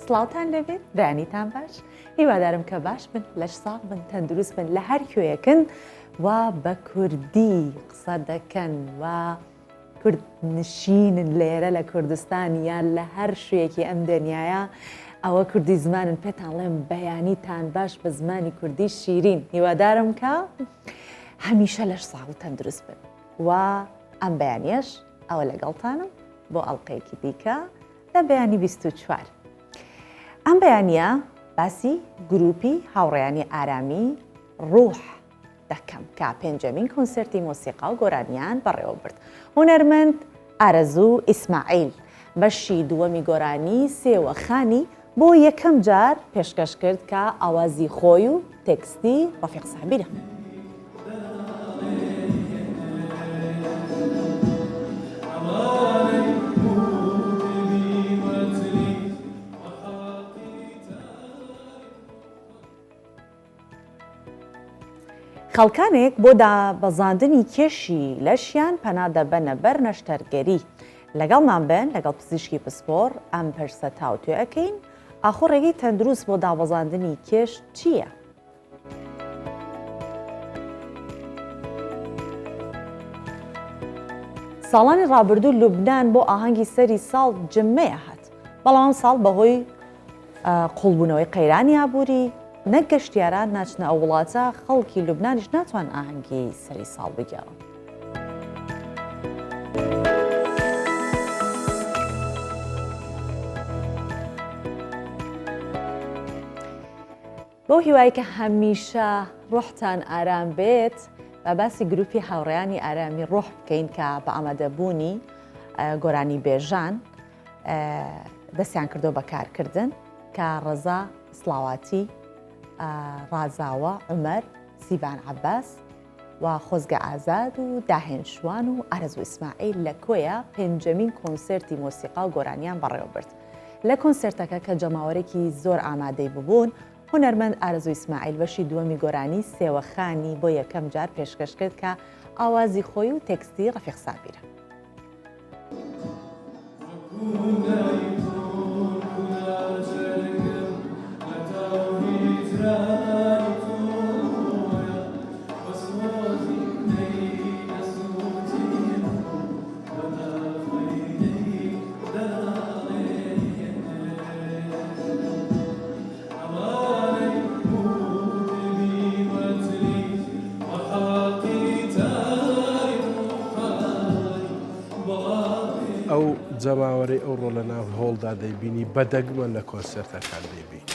سڵاوتان لێبێت بەیانیتان باش هیوادارم کە باش بن لەش ساغ بن تەندروست بن لە هەر کوێیەکن و بە کوردی قسە دەکەن و کورد نشینن لێرە لە کوردستان یان لە هەر شوێکی ئەم دنیاە ئەوە کوردی زمانن پێتان ڵێم بەیانیتان باش بە زمانی کوردی شیرین هیوادارم کە هەمیشە لەش ساغ و تەندروست بن و ئەم بەیانیەش ئەوە لەگەڵتانم بۆ ئەڵلقەیەکی دیکە لە بەیانی 24. ئەم بەیانە باسی گروپی هاوڕێیانی ئارامی ڕوح دەکەم کە پێنجەمین کۆنسێرتی مۆسیقا و گۆرانیان بەڕێوە برد. هونەرمەند ئارەزوو ئیسماعیل بەشی دووەمی گۆرانی سێوەخانی بۆ یەکەم جار پێشکەش کرد کە ئاوازی خۆی و تێکستی ڕەفیق سابیرە. خەڵکانێک بۆ دابەزاندنی کێشی لەشیان پەنا دەبەنە بەر نەشتەرگەری. لەگەڵمان بن لەگەڵ پزیشکی پسپۆڕ ئەم پرسە تاوتوێ ئەکەین، ئاخۆ ڕێگەی تەندروست بۆ دابەزاندنی کێش چییە؟ ساڵانی ڕابردوو لوبنان بۆ ئاهەنگی سەری ساڵ جمەیە هات، بەڵام ئەمساڵ بەهۆی قوڵبوونەوەی قەیرانی ئابووری، نەک گەشتیاران ناچنە ئەو وڵاتە، خەڵکی لوبنانیش ناتوان ئاهەنگی سەری ساڵ بگێڕن. بەو هیوای کە هەمیشە ڕۆحتان ئارام بێت، با باسی گروپی هاوڕێیانی ئارامی ڕۆح بکەین کە بە ئامادەبوونی گۆرانی بێژان دەستیان کردو بە کارکردن کە ڕەزا سڵاواتی ڕازاوە عومەر سیڤان عەباس و خۆزگە ئازاد و داهێن شوان و ئارەزوو ئیسماعیل لە کۆیە پێنجەمین کۆنسێرتی مۆسیقا و گۆرانیان بەڕێوەبرد. لە کۆنسێرتەکە کە جەماوەرێکی زۆر ئامادەی ببوون، هونەرمەند ئارەزوو ئیسماعیل بەشی دووەمی گۆرانی سێوەخانی بۆ یەکەم جار پێشکەش کرد کە ئاوازی خۆی و تێکستی ڕەفیق سابیرە. ئەو جەماوەرەی ئەوڕۆ لە ناو هۆڵدا دەیبینی بە دەگمەن لە کۆنسێرتەکان دەیبینی.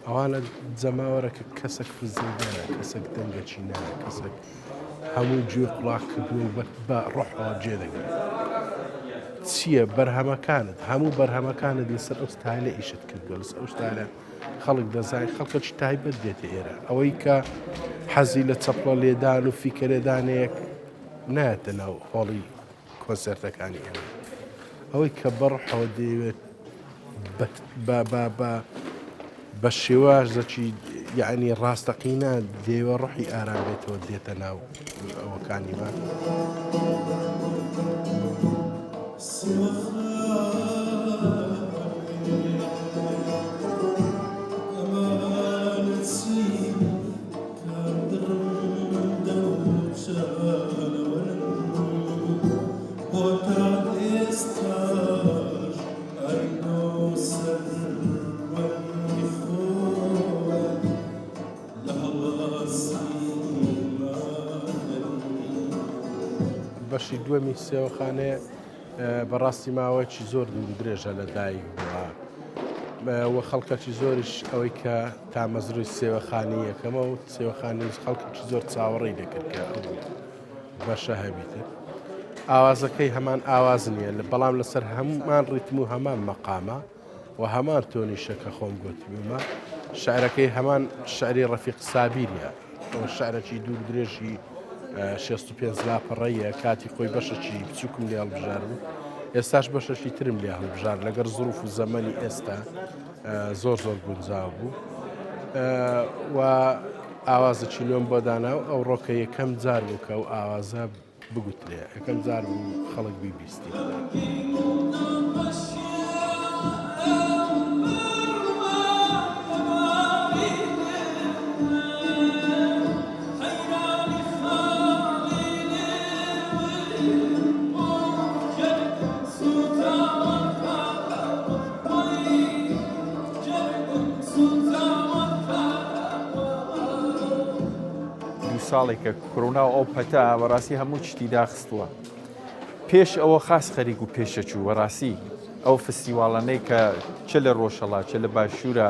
ئەوانە جەماوەرەکە کەسەک فزەی نایە، کەسەک دەنگەکی نایە، کەسەک هەموو گوێ قوڵاخ کردووە و بە ڕۆحەوە جێ دەگرێت. چییە بەرهەمەکانت هەموو بەرهەمەکانت لەسەر ئەو ستایلە ئیشت کردووە لەسەر ئەو ستایلە خەڵک دەزانێت خەڵکەکی تایبەت دێتە ئێرە ئەوەی کە حەزی لە چەپڵە لێدان و فیکە لێدانەیەک نایەتە ناو هۆڵی کۆنسێرتەکانی ئێمە ئەوەی کە بەڕحەوە دەیەوێت بە شێوازەکی یعنی ڕاستەقینە دەیەوێت ڕحی ئارام بێتەوە دێتە ناو ئەوەکانی بە. بەشی دووەمی سێوەخانەیە بەڕاستی ماوەیەکی زۆر دوور و درێژە لە دایک بووە و خەڵکەکی زۆریش ئەوەی کە تامەزرۆی سێوەخانی یەکەمە و سێوەخانی خەڵکێکی زۆر چاوەڕێی دەکرد کە ئەو بەشە هەبیتن ئاوازەکەی هەمان ئاواز نییە بەڵام لەسەر هەمان ڕیتم و هەمان مەقامە و هەمان تۆنیشە کە خۆم گوتبوومە شعرەکەی هەمان شعری ڕەفیق سابیریە ئەوە شعرێکی دوور درێژی 65 لاپەڕەیە کاتی خۆی بەشەکی بچووکم لێ هەڵبژار بوو ئێستاش بەشەکی ترم لێ هەڵبژار لەگەر زروف و زەمەنی ئێستا زۆر زۆر گونجاو بوو و ئاوازەکی نوێم بۆ دانا و ئەو ڕۆکە یەکەم جار بوو کە ئەو ئاوازە بگوترێ یەکەم جار بوو خەڵک بیبیستی. ساڵێکە کۆرۆنا و ئەو پەتا بەڕاستی هەموو شتی داخستووە. پێش ئەوە خاس خەریک و پێشەچوو بەڕاستی ئەو فستیواڵانەی کە چ لە ڕۆژهەڵات چ لە باشوورە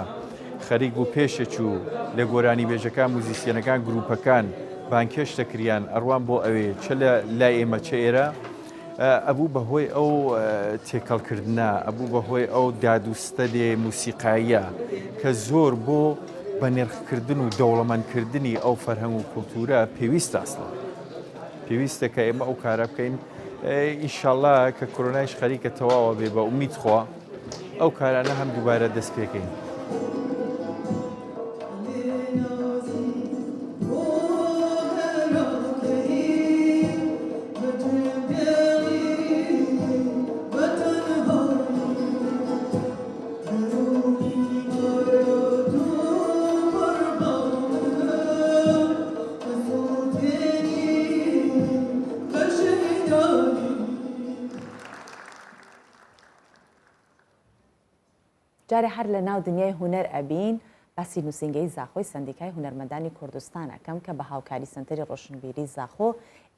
خەریک بوو پێشەچوو لە گۆرانی بێژەکان موزیسیەنەکان گروپەکان بانکێشت دەکریان ئەڕوان بۆ ئەوێ چ لە لای ئێمە چ ئێرە ئەبوو بە هۆی ئەو تێکەڵکردنە ئەبوو بە هۆی ئەو داد و ستەدێ موسیقاییە کە زۆر بۆ بەنرخکردن و دەوڵەمەندکردنی ئەو فەرهەنگ و کولتوورە پێویستە ئەسڵەن. پێویستە کە ئێمە ئەو کارە بکەین ئیشەڵا کە کۆرۆنایش خەریکە تەواوە بێ بە ئومید خوا ئەو کارانە هەم دووبارە دەست پێکەین. جارێ هەر لە ناو دنیای هونەر ئەبین، باسی نووسینگەی زاخۆی سەندیکای هونەرمەندانی کوردستان ئەکەم کە بە هاوکاری سەنتەری ڕۆشنبیری زاخۆ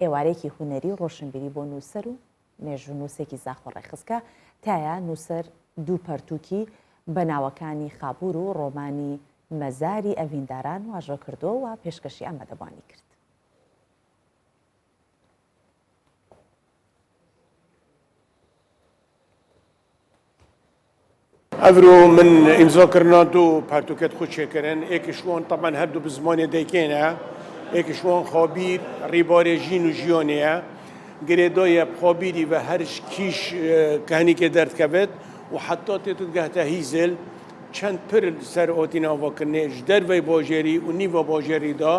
ئێوارەیەکی هونەری و ڕۆشنبیری بۆ نووسەر و مێژوونووسێکی زاخۆ ڕێکخست کە تیایا نووسەر دوو پەرتووکی بە ناوەکانی خابوور و ڕۆمانی مەزاری ئەڤینداران واژۆ کردووە و پێشکەشی ئامادەبووانی کرد. ئەڤرۆ من ئیمزا کرنا دو پەرتوکێت خو چێکرن ئێکش وان تەبعەن هەردوو bi زمانێ دەیکێنە ئێکش وان خابیر ڕیبارێ ژین و ژیانێە گرێدایە خابیری و هەرش کیش کەهنیکێ دەردکەڤێت و حتا تێتت گەهتە هیزل چەند پر سەر ئۆتین ئاڤاکردنێ ژ دەرڤەی باژێری و نیڤا باژێری دا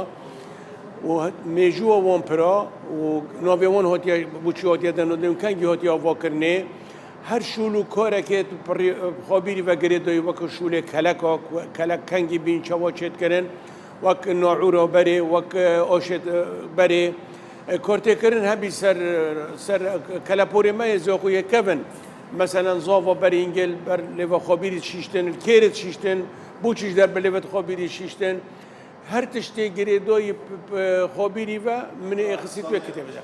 و مێژووە وان پرا و ناڤێ وان هاتیە بوچی هاتیە دەنۆدنێ و کەنگی هاتیە ئاڤاکردنێ هەر شوول و کارەکێت خابیری ڤە گرێدای وەک شوولێ کەلەکا کەلەک کەنگی بین چەوا چێت کردن وەک ناعورا بەرێ وەک ئاشێت بەرێ کارتێکردن هەبی سەر سەر کەلەپۆرێ مەیە زاخۆیە کەڤن مەسەلەن زاڤا بەرینگل بەر لێڤە خابیری شیشتن کێرت شیشتن بوچیش دەر بە لێڤەت خابیری شیشتن هەر تشتێ گرێدای خابیری ڤە منێ ئێخسی توێ کتێب دە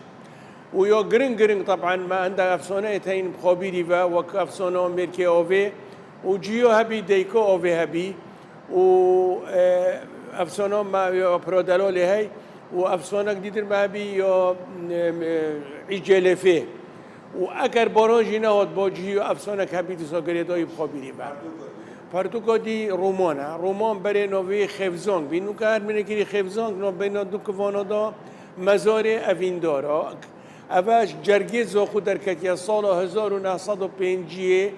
و یا گرنگ گرنگ تەبعەن مە هەندە ئەفسانەێ تەین خابیری ڤە وەک ئەفسانە مێرکێ ئاڤێ و جیۆ هەبی دەیکۆ ئاڤێ هەبی و ئەفسانە مە یا پرۆدەلالێ هەی و ئەفسانەک دیتر مە هەبی یا عیجێلێفێ و ئەگەر باران ژی نەهات با جهی و ئەفسانەک هەبی دیسا گرێدایی بخوا بیری بە پەرتوکا دی ڕۆمانە ڕۆمان بەرێ ناوی خێفزانگ بی نوکە هەر منێکری خێفزانگ ناو بەینا دو کڤانا دا مەزارێ ئەڤیندارا ئەڤەش جەرگێ زاخو دەرکەتیە ساڵا 1950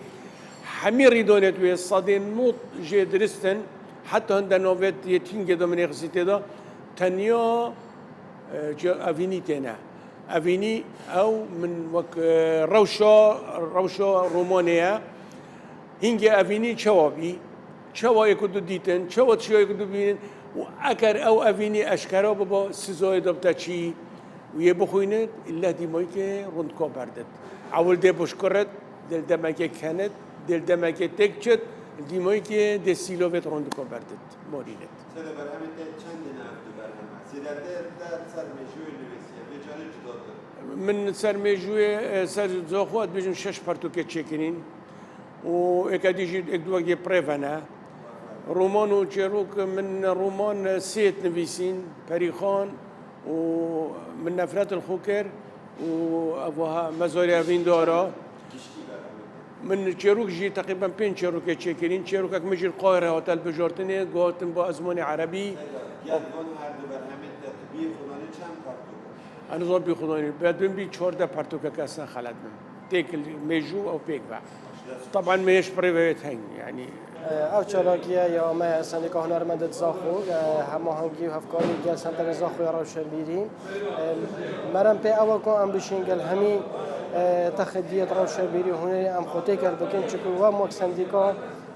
هەمی ڕیدانێت وێ سەدێ نۆت ژێ درستن حتی هەندە ناوێت یە تینگێ دا منێ خسی تێدا تەنیا ئەڤینی تێنە ئەڤینی ئەو من وەک ڕەوشا ڕەوشا ڕۆمانەیە هینگێ ئەڤینی چەوا بی چەوا یەک و دو دیتن چەوە چیا یەک و دو بینن و ئەگەر ئەو ئەڤینی ئەشکەرا ببا سزای دەبتە چی و یە بخوینت ئلە دیمایکێ ڕوندکا بەردت ئەول دێ بشکڕت دل دەمەکێ کەنت دل دەمەکێ تێک چت دیمایکێ دێ سیلۆڤێت ڕوندکا بەردت مۆرینت. سەر بەرهەمێ تێ چەندێنە ئەv دو بەرهەمە؟ زێدەتر تە سەر مێژووێ نوێسیە ڤێ جارێ جوداتر. من سەر مێژووێ سەر زاخۆ ئەدبێژم شەش پەرتووکێ چێکرین و ئێکە دیژی ئێک دووەک یێ پرێڤەنە. ڕۆمان و چێڕوک من ڕۆمان سێت نویسین پەریخان و من نەفرەت خو کرد و ئەوها مەزاری ئەڤیندارا. من چێروک ژی تقریبا پێنج چێروکێ چێکرین چێروکەک مژیر قاهرە هاتە بژارتنێ گوتن با ئەزمۆنی عەرەبی. ئەنە زۆر بی خودانی بەدوم بی 14 پەرتوکەکە ئەسڵەن خەلەت بم تێکل مێژوو ئەو پێک بە طبعا مێش پڕێوێت هەین یعنی ئەو چالاکیە یا مە سەندیکا هونەرمەندت زاخۆ هەماهەنگی و هەڤکاری گەل سەنتەرە زاخۆی ڕەوشەنبیری مەرەم پێ ئەوە کۆ ئەم بشین گەل هەمی تەخدیەت ڕەوشەنبیری و هونەری ئەم خۆ تێکەل بکەین چکو وەم وەک سەندیکا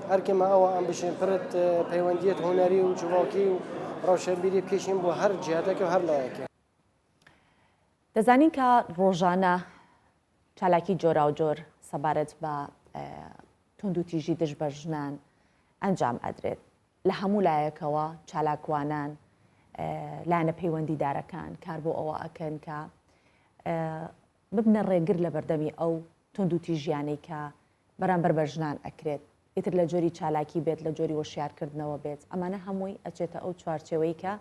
ئەرکێ مە ئەوە ئەم بشین پرت پەیوەندیەت هونەری و جڤاکی و ڕەوشەنبیری بکێشین بۆ هەر جیهەتەکە و هەر لایەکێ. دەزانین کە ڕۆژانە چالاکی جۆراوجۆر سەبارەت بە توندوتیژی دژ بە ژنان ئەنجام ئەدرێت. لە هەموو لایەکەوە چالاکوانان، لایەنە پەیوەندیدارەکان کار بۆ ئەوە ئەکەن کە ببنە ڕێگر لە بەردەمی ئەو توندوتیژیانەی کە بەرامبەر بە ژنان ئەکرێت، ئیتر لە جۆری چالاکی بێت، لە جۆری وەشیارکردنەوە بێت، ئەمانە هەمووی ئەچێتە ئەو چوارچێوەی کە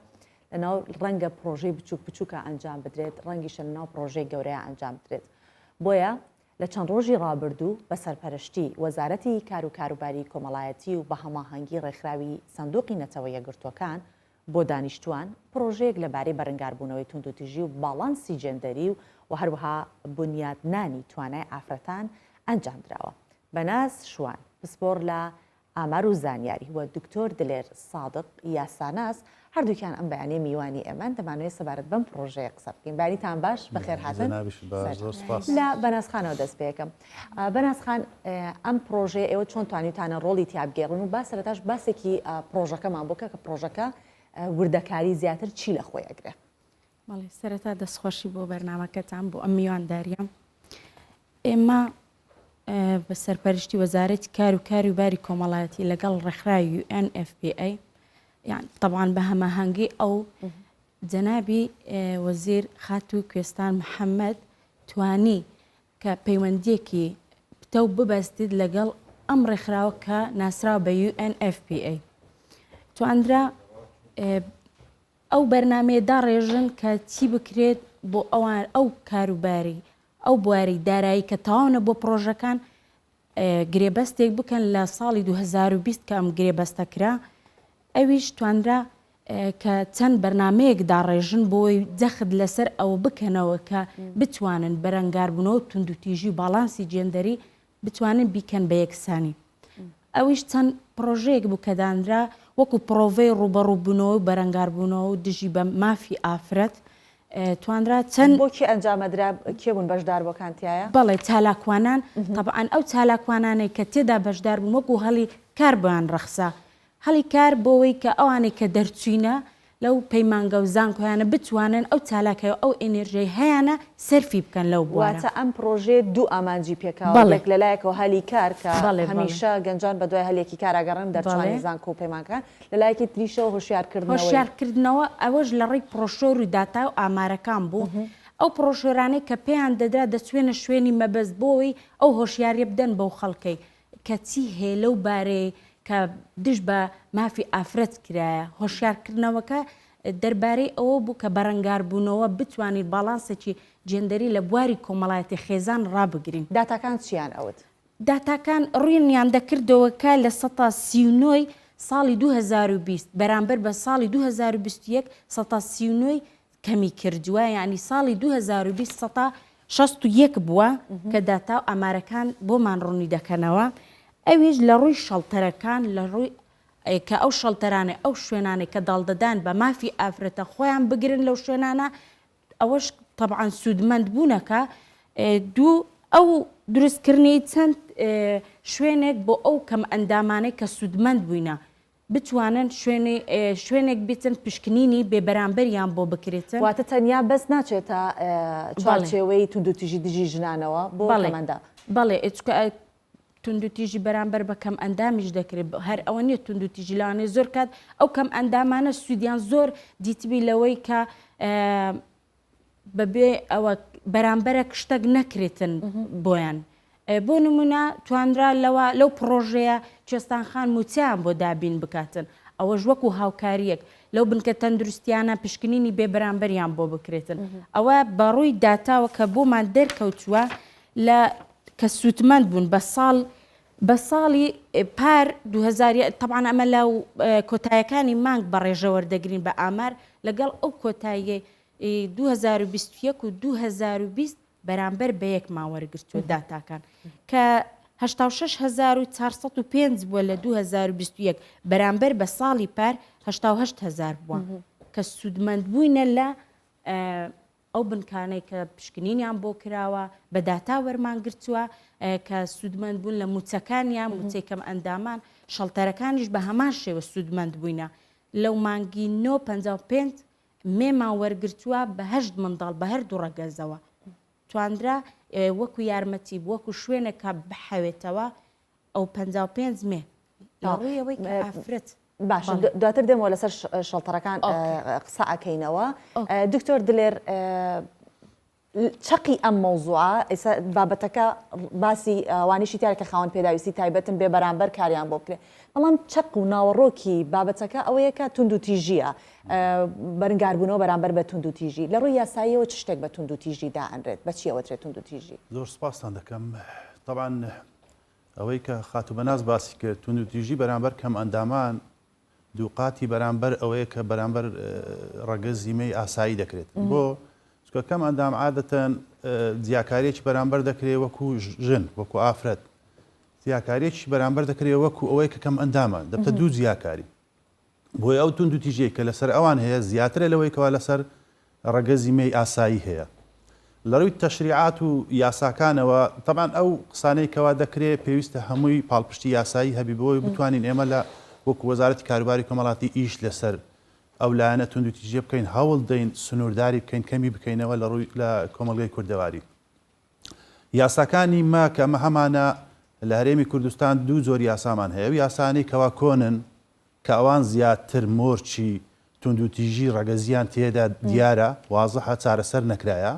لەناو ڕەنگە پڕۆژەی بچووک بچووکا ئەنجام بدرێت، ڕەنگیشە لەناو پڕۆژەی گەورەیا ئەنجام بدرێت. بۆیە لە چەند ڕۆژی ڕابردوو بە سەرپەرشتی وەزارەتی کار و کاروباری کۆمەڵایەتی و بە هەماهەنگی ڕێکخراوی سندوقی نەتەوە یەکگرتووەکان بۆ دانیشتووان، پڕۆژەیەک لەبارەی بەرەنگاربوونەوەی توندوتیژی و باڵانسی جێندەری و هەروەها بونیادنانی توانای ئافرەتان ئەنجامدراوە. بەناز شوان، پسپۆڕ لە ئامار و زانیاری و دکتۆر دلێر سادق، یاساناس، هەردووکیان ئەم بەیانییە میوانی ئێمەن، دەمانەوێت سەبارەت بەم پڕۆژەیە قسە بکەین. بەیانیتان باش، بەخێرهاتن. جەنابیشت باش، زۆر سوپاس. لە بەناز خانەوە دەست پێکەم. بەناز خان، ئەم پڕۆژەیە ئێوە چۆن توانیوتانە ڕۆڵی تیا بگێڕن و با سەرەتاش باسێکی پڕۆژەکەمان بۆ بکە کە پڕۆژەکە وردەکاری زیاتر چی لە خۆی ئەگرێ؟ بەڵێ، سەرەتا دەستخۆشی بۆ بەرنامەکەتان بۆ ئەم میواندارییە. ئێمە بە سەرپەرشتی وەزارەتی کار و کاری و باری کۆمەڵایەتی لەگەڵ ڕێکخراوی UNFPA یان تەبعەن بە هەماهەنگی ئەو جەنابی وەزیر خاتوو کوێستان محەممەد توانی کە پەیوەندیەکی پتەو ببەستیت لەگەڵ ئەم ڕێکخراوە کە ناسراوە بە UNFPA تواندرا ئەو بەرنامەیە داڕێژن کە چی بکرێت بۆ ئەوان ئەو کاروباری ئەو بواری دارایی کە تەواو نەبووە پڕۆژەکان گرێبەستێک بکەن لە ساڵی 2020 کە ئەم گرێبەستە کرا ئەویش توانرا کە چەند بەرنمەیەک داڕێژن بۆی جەخت لەسەر ئەوە بکەنەوە کە بتوانن بەرەنگاربوونەوە توندوتیژی و باڵانسی جێندەری بتوانن بیکەن بە یەکسانی. ئەویش چەند پڕۆژەیەک بوو کە دانرا وەکو پڕۆڤەی ڕووبەڕووبوونەوە و بەرەنگاربوونەوە و دژی بە مافی ئافرەت توانرا چەند. بۆ کێ ئەنجامەدرا کێ بوون بەشداربووەکان تیایا؟ بەڵێ چالاکوانان، تەبعەن ئەو چالاکوانانەی کە تێدا بەشدار بوون وەکو هەلی کار بۆیان ڕەخسا هەلی کار بۆوەی کە ئەوانەی کە دەرچووینە لەو پەیمانگە و زانکۆیانە بتوانن ئەو چالاکای و ئەو ئێنێرژیەی هەیانە سەرفی بکەن لەو بوارە. واتە ئەم پڕۆژەیە دوو ئامانجی پێکاوە، بەڵێ. یەک لە لایەکەوە هەلی کار کە بەڵێ بەڵێ. هەمیشە گەنجان بە دوای هەلێکی کار ئەگەڕێن دەرچوانی بەڵێ. زانکۆ و پەیمانگەکان، لە لایەکی تریشەوە هۆشیارکردنەوەی. هۆشیارکردنەوە، ئەوەش لە ڕێی پڕۆشۆر و داتا و ئامارەکان بوو. ئەو پڕۆشۆرانەی کە پێیان دەدرا دەچوێنە شوێنی مەبەست بۆوەی ئەو هۆشیاریە بدەن بەو خەڵکەی. کە چی هەیە لەو بارەی کە دژ بە مافی ئافرەت کرایە، هۆشیارکردنەوەکە دەربارەی ئەوە بوو کە بەرەنگاربوونەوە بتوانین باڵانسێکی جێندەری لە بواری کۆمەڵایەتی خێزان ڕابگرین. داتاکان چیان ئەوت؟ داتاکان ڕوونیان دەکردەوە کە 39% ی ساڵی 2020 بەرامبەر بە ساڵی 2021 39% ی کەمی کردووە یانی ساڵی 2020 61% بووە کە داتا و ئامارەکان بۆمان ڕوونی دەکەنەوە ئەویش لە ڕووی شەڵتەرەکان لە ڕووی کە ئەو شەڵتەرانە ئەو شوێنانەی کە داڵدەدان بە مافی ئافرەتە خۆیان بگرن لەو شوێنانە ئەوەش تەبعەن سوودمەند بوونەکە دوو ئەو دروستکردنی چەند شوێنێک بۆ ئەو کەم ئەندامانەی کە سوودمەند بووینە بتوانن شوێنی شوێنێک بیتن پشکنینی بێ بەرامبەریان بۆ بکرێتن. واتە تەنیا بەس ناچێتە چوارچێوەی توندوتیژی دژی ژنانەوە بۆ کەمئەندام. بەڵێ چونکە توندوتیژی بەرامبەر بە کەمئەندامیش دەکرێت هەر ئەوە نییە توندوتیژی لەوانەیە زۆر کات ئەو کەمئەندامانە سوودیان زۆر دیتبی لەوەی کە بەبێ ئەوە بەرامبەرەک شتەک نەکرێتن بۆیان. بۆ نمونە توانرا لەوە لەو پڕۆژەیە کوێستان خان موچەیان بۆ دابین بکاتن ئەوەش وەکو هاوکاریەک لەو بنکە تەندروستیانە پشکنینی بێ بەرامبەریان بۆ بکرێتن ئەوە بەڕووی داتاوە کە بۆمان دەرکەوتووە لە کە سوودمەند بوون بە ساڵ بە ساڵی پار 2000 تەبعەن ئەمە لە کۆتایەکانی مانگ بە ڕێژە وەردەگرین بە ئامار لەگەڵ ئەو کۆتاییەی 2021 و 2020 بەرامبەر بە یەکمان وەرگرتووە داتاکان کە 86405 بووە لە 2021 بەرامبەر بە ساڵی پار 88000 بووە کە سوودمەند بووینە لە ئەو بنکانەی کە پشکنینیان بۆ کراوە بە داتا وەرمان گرتووە کە سوودمەند بوون لە مووچەکانیان، مووچەی کەم ئەندامان، شەڵتەرەکانیش بە هەمان شێوە سوودمەند بووینە. لەو مانگی نۆ 55 مێمان وەرگرتووە بە هەشت منداڵ بە هەردوو ڕەگەزەوە. توانرا وەکو یارمەتی وەکو شوێنێک کە بحەوێتەوە ئەو 55 مێ. لە ڕووی ئەوەی کە ئافرەت. باشە دواتر دێمەوە لەسەر شەڵتەرەکان قسە ئەکەینەوە دکتۆر دلێر چەقی ئەم مەوزوعە ئێستا بابەتەکە باسی ئەوانیشی تیایە کە خاوەن پێداویستی تایبەتن بێ بەرامبەر کاریان بۆ بکرێت بەڵام چەق و ناوەڕۆکی بابەتەکە ئەوەیە کە توندوتیژییە بەرنگاربوونەوە بەرامبەر بە توندوتیژی لە ڕووی یاساییەوە چ شتێک بە توندوتیژی دائەنرێت بە چی ئەوترێت توندوتیژی؟ زۆر سپاستان دەکەم تەبعەن ئەوەی کە خاتوو بەناز باسی کرد توندوتیژی بەرامبەر کەمئەندامان دووقاتی بەرامبەر ئەوەیە کە بەرامبەر ڕەگەزی مێی ئاسایی دەکرێت. بۆ؟ چونکە کەم ئەندام عادەتەن جیاکاریەکی بەرامبەر دەکرێت وەکو ژن، وەکو ئافرەت. جیاکاریەکی بەرامبەر دەکرێت وەکو ئەوەی کە کەم ئەندامە. دەبتە دوو جیاکاری. بۆیە ئەو توندوتیژیەی کە لەسەر ئەوان هەیە زیاترە لەوەی کەوا لەسەر ڕەگەزی مێی ئاسایی هەیە. لە ڕووی تەشریعات و یاساکانەوە تەبعەن ئەو قسانەی کەوا دەکرێ پێویستە هەمووی پاڵپشتی یاسایی هەبی بۆی بتوانین ئێمە لە وەکو وەزارەتی کاروباری کۆمەڵاتی ئیش لەسەر ئەو لایەنە توندوتیژیە بکەین هەوڵ دەین سنوورداری بکەین کەمی بکەینەوە لە ڕووی لە کۆمەڵگەی کوردەواری. یاساکانی مە کە ئەمە هەمانە لە هەرێمی کوردستان دوو جۆر یاسامان هەیە ئەو یاسانەی کەوا کۆنن کە ئەوان زیاتر مۆرکی توندوتیژی ڕەگەزییان تێدا دیارە، وازحە، چارەسەر نەکرایە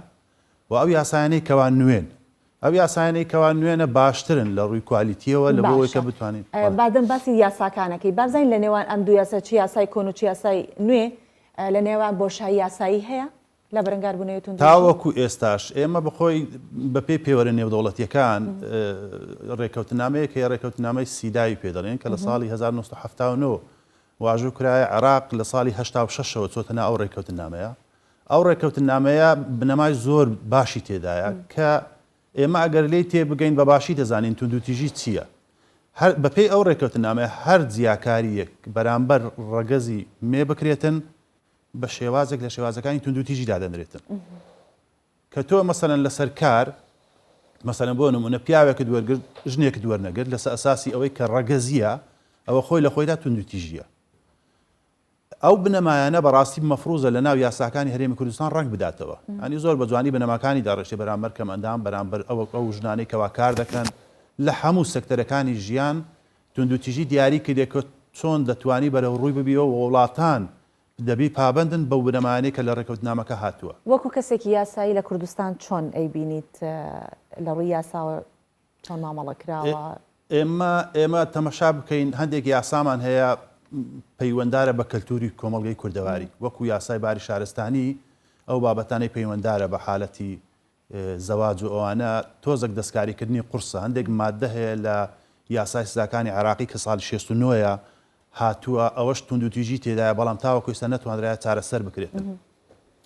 و ئەو یاسایانەی کەوا نوێن. ئەو یاسایانەی کەوا نوێنە باشترن لە ڕووی کوالیتییەوە لە بۆ ئەوەی کە باشە بتوانین بەڵێ. بادەم باسی یاساکانەکەی بابزانین لە نێوان ئەم دوو یاسا چ یاسای کۆن و چ یاسای نوێ لە نێوان بۆشایی یاسایی هەیە؟ لە بەرەنگاربوونەوەی توندوتیژی؟ تاوەکو ئێستاش ئێمە بەخۆی بەپێی پێوەرە نێودەوڵەتییەکان رێککەوتنامەیەک هەیە، رێککەوتنامەی سیداوی پێ دەڵێن کە لە ساڵی 1979 واژوو کرایە، عێراق لە ساڵی 86 ەوە چۆتە ناو ئەو رێککەوتنامەیە. ئەو رێککەوتنامەیە بنەمای زۆر باشی تێدایە کە ئێمە ئەگەر لێی تێبگەین بە باشی دەزانین توندوتیژی چییە. هەر بەپێی ئەو رێککەوتنامەیە هەر جیاکارییەک بەرامبەر رەگەزی مێ بکرێتن بە شێوازێک لە شێوازەکانی توندوتیژی دادەنرێتن کە تۆ مەسەلەن لەسەر کار مەسەلەن بۆ نمونە پیاوێکت وەرگرت ژنێکت وەرنەگرت لەسەر ئەساسی ئەوەی کە ڕەگەزیە ئەوە خۆی لە خۆیدا توندوتیژیە ئەو بنەمایانە بەڕاستی مەفروزە لە ناو یاساکانی هەرێمی کوردستان ڕەنگ بداتەوە ئەنی زۆر بە جوانی بنەماکانی داڕشتێ بەرامبەر کەم ئەندام بەرامبەر ئەوە ئەو ژنانەی کەوا کار دەکەن لە هەموو سێکتەرەکانی ژیان توندوتیژی دیاری کردێ کە چۆن دەتوانی بەرەوڕووی ببیەوە و وڵاتان دەبی پابەندن بەو بنەمایانەی کە لە ڕێکەوتنامەکە هاتووە. وەکو کەسێکی یاسایی لە کوردستان چۆن ئەیبینیت لە ڕووی یاساوە چۆن مامەڵە کراوە؟ ئێمە ئێمە تەمەشا بکەین هەندێک یاسامان هەیە پەیوەندارە بە کەلتوری کۆمەڵگەی کوردەواری وەکو یاسای باری شارستانی ئەو بابەتانەی پەیوەندارە بە حالەتی زەواج و ئەوانە تۆزەک دەستکاری کردنی قورسە هەندێک ماددە هەیە لە یاسای سزاکانی عێراقی کە ساڵی 69 ە هاتووە ئەوەش توندوتیژی تێدایە بەڵام تاوەکو ئێستا نەتوانرایە چارەسەر بکرێتن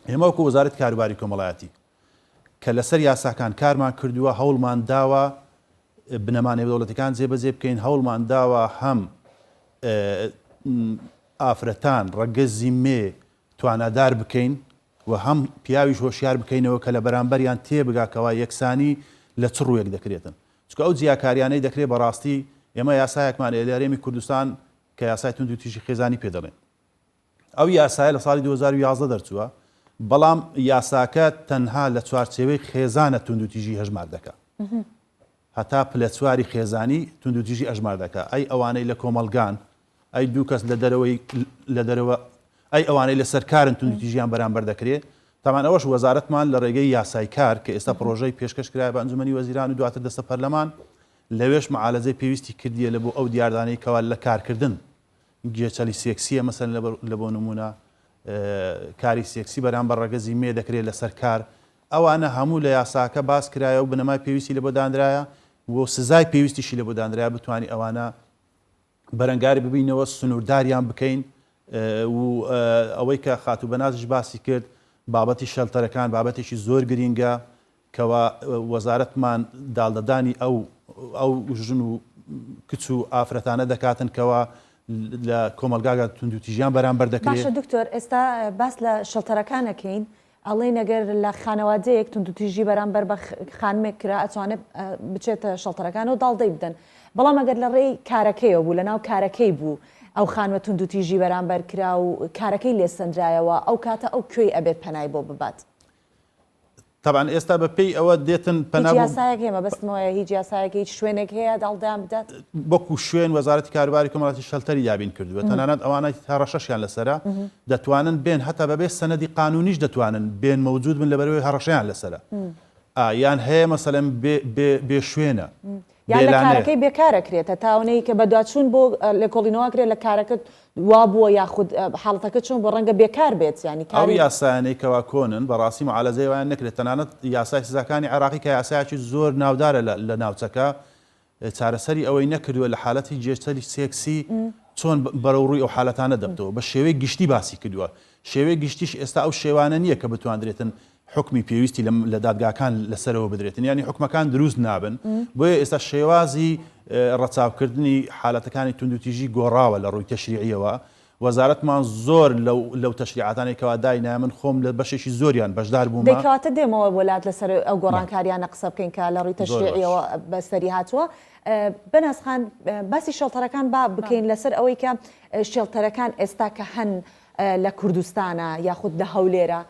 ئێمە وەکو وەزارەتی کاروباری کۆمەڵایەتی کە لەسەر یاساکان کارمان کردووە هەوڵمان داوە بنەما نێودەوڵەتەکان جێبەجێ بکەین هەوڵمان داوە هەم ئافرەتان ڕەگەزی مێ توانادار بکەین و هەم پیاویش هۆشیار بکەینەوە کە لە بەرامبەریان تێبگا کەوا یەکسانی لە چ ڕوویەک دەکرێتن چونکە ئەو جیاکاریانەی دەکرێت بەڕاستی ئێمە یاسایەکمان هەیە لە هەرێمی کوردستان کە یاسای توندوتیژی خێزانی پێ دەڵێن ئەو یاسایە لە ساڵی 2011 دەرچووە بەڵام یاساکە تەنها لە چوارچێوەی خێزانە توندوتیژی هەژمار دەکا هەتا پلە چواری خێزانی توندوتیژی ئەژمار دەکا ئەی ئەوانەی لە کۆمەڵگان ئەی دوو کەس لە دەرەوەی لە دەرەوە ئەی ئەوانەی لەسەر کارن توندوتیژیان بەرامبەر دەکرێ تامان ئەوەش وەزارەتمان لە ڕێگەی یاسای کار کە ئێستا پڕۆژەی پێشکەش کرایە بە ئەنجومەنی وەزیران و دواتر دەستە پەرلەمان لەوێش معالەجەی پێویستی کردیە لە بۆ ئەو دیاردانەی کەوا لە کارکردن گێچەلی سێکسیە مەسەلەن لە بۆ نمونە کاری سێکسی بەرامبەر ڕەگەزی مێ دەکرێت لەسەر کار ئەوانە هەموو لە یاساکە باس کرایە و بنەمای پێویستی لە بۆ دانرایە و سزای پێویستیشی لە بۆ دانرایە بتوانی ئەوانە بەرەنگاری ببینەوە سنوورداریان بکەین و ئەوەی کە خاتوو بەنازیش باسی کرد بابەتی شەلتەرەکان بابەتێکی زۆر گرینگە کەوا وەزارەتمان داڵدەدانی ئەو ئەو ژن و کچ و ئافرەتانە دەکاتن کەوا لە کۆمەڵگاگا توندوتیژیان بەرامبەر دەکرێت. باشە دکتۆر ئێستا باس لە شەڵتەرەکان ئەکەین ئەڵێین ئەگەر لە خانەوادەیەک توندوتیژی بەرامبەر بە خانمێک کرا ئەتوانێت بچێتە شەڵتەرەکانەوە داڵدەی بدەن بەڵام ئەگەر لە ڕێی کارەکەیەوە بوو لەناو کارەکەی بوو ئەو خانمە توندوتیژی بەرامبەر کرا و کارەکەی لێ سەندرایەوە ئەو کاتە ئەو کوێی ئەبێت پەنای بۆ ببات؟ تەبعەن ئێستا بە پێی ئەوە دێتن پەنا هیچ یاسایەک هەیە مەبەستمەوەیە هیچ یاسایەک هیچ شوێنێک هەیە داڵدەیان بدات؟ وەکو شوێن وەزارەتی کاروباری کۆمەڵایەتی shelter ی دابین کردووە تەنانەت ئەوانەی هەڕەشەشیان لەسەرە دەتوانن بێن هەتا بەبێ سەنەدی قانونیش دەتوانن بێن مەوجود بن لەبەرئەوەی هەڕەشەیان لەسەرە یان هەیە مەسەلەن بێ شوێنە یان لە کارەکەی بێکار ئەکرێت هەتا ئەونەی کە بەدواچوون بۆ لێکۆڵینەوە ئەکرێت لە کارەکەت وا بووە یاخود حاڵەتەکە چۆن بووە ڕەنگە بێکار بێت یانی کاری. ئەو یاسایانەی کەوا کۆنن بەڕاستی معالەجەی وایان نەکرێت تەنانەت یاسای سزاکانی عێراقی کە یاسایەکی زۆر ناودارە لە ناوچەکە چارەسەری ئەوەی نەکردووە لە حالەتی جێچەلی سێکسی چۆن بەرەو ڕووی ئەو حالەتانە دەبتەوە بە شێوەی گشتی باسی کردووە شێوەی گشتیش ئێستا ئەو شێوانە نییە کە بتواندرێتن حوکمی پێویستی لە دادگاکان لەسەرەوە بدرێتن یانی حوکمەکان دروست نابن بۆیە ئێستا شێوازی ڕەچاوکردنی حالەتەکانی توندوتیژی گۆڕاوە لە ڕووی تەشریعیەوە وەزارەتمان زۆر لەو تەشریعاتانەی کەوا داینایە من خۆم لە بەشێکی زۆریان بەشدار بوومە. دەی کەواتە دێمەوە بۆ لات لەسەر ئەو گۆڕانکاریانە قسە بکەین کە لە ڕووی تەشریعیەوە بەسەری هاتووە. بەناز خان باسی shelter ەکان با بکەین لەسەر ئەوەی کە shelter ەکان ئێستا کە هەن لە کوردستانە یاخود لە هەولێرە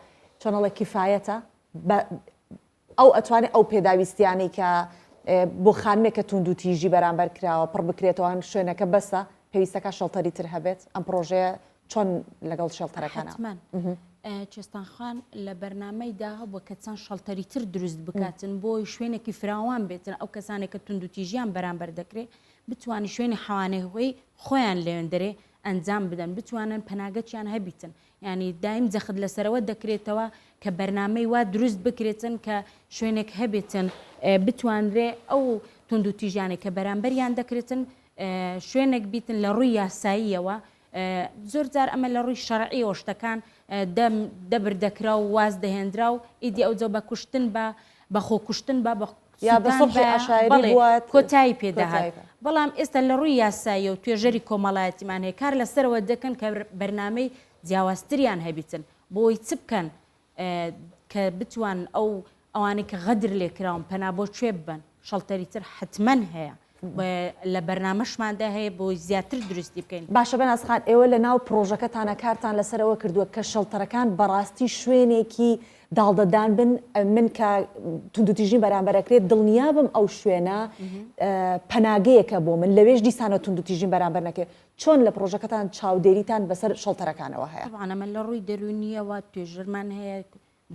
چۆن ئەڵێ کیفایەتە بە ئەو ئەتوانێ ئەو پێداویستیانەی کە بۆ خانمێک کە توندوتیژی بەرامبەر کراوە پڕ بکرێتەوە شوێنەکە بەسە پێویستەکە shelter ی تر هەبێت ئەم پرۆژەیە چۆن لەگەڵ shelter ەکانە؟ حەتمەن چێستان خان لە بەرنامەیدا هەبووە کە چەند shelter ی تر دروست بکاتن بۆی شوێنێکی فراوان بێتن ئەو کەسانێک کە توندوتیژیان بەرامبەر دەکرێت بتوانانی شوێنی حەوانەوەی خۆیان لەوێندەرێ ئەنجام بدەن بتوانن پەناگەچیان هەبیتن یانی دایم جەخت لەسەرەوە دەکرێتەوە کە بەرنامەی وا دروست بکرێتن کە شوێنێک هەبێتن بتوانرێ ئەو توندوتیژیانەی کە بەرامبەریان دەکرێتن شوێنێک بیتن لە ڕووی یاساییەوە زۆر جار ئەمە لە ڕووی شەرعیەوە شتەکان دەبر دەکرا و واز دەهێنرا و ئیدی ئەو جۆ بە کوشتن بە بە خۆکوشتن بە بە یا بە سوڵحی عەشایەری بووە کۆتایی پێدەهات بەڵام ئێستا لە ڕووی یاساییە و توێژەری کۆمەڵایەتیمان هەیە کار لەسەرەوە دەکەن کە بەرنامەی جیاوازتریان هەبیتن بۆی چ بکەن کە بتوان ئەو ئەوانەی کە غەدر لێکراون پەنا بۆ کوێ ببەن shelter ی تر حتمما هەیە لە بەرنامەشماندا هەیە بۆی زیاتر دروستی بکەین. باشە بەناز خان ئێوە لە ناو پڕۆژەکەتانا کارتان لەسەر ئەوە کردووە کە shelter ەکان بەڕاستی شوێنێکی داڵدەدان بن من کە توندوتیژیم بەرامبەر ئەکرێت دڵنیابم ئەو شوێنە پەناگەیەکە بۆ من لەوێش دیسانەوە توندوتیژیم بەرامبەر نەکرێت چۆن لە پڕۆژەکەتان چاودێریتان بەسەر shelter ەکانەوە هەیە؟ تەبعەن ئەمە لە ڕووی دەروونییەوە توێژەرمان هەیە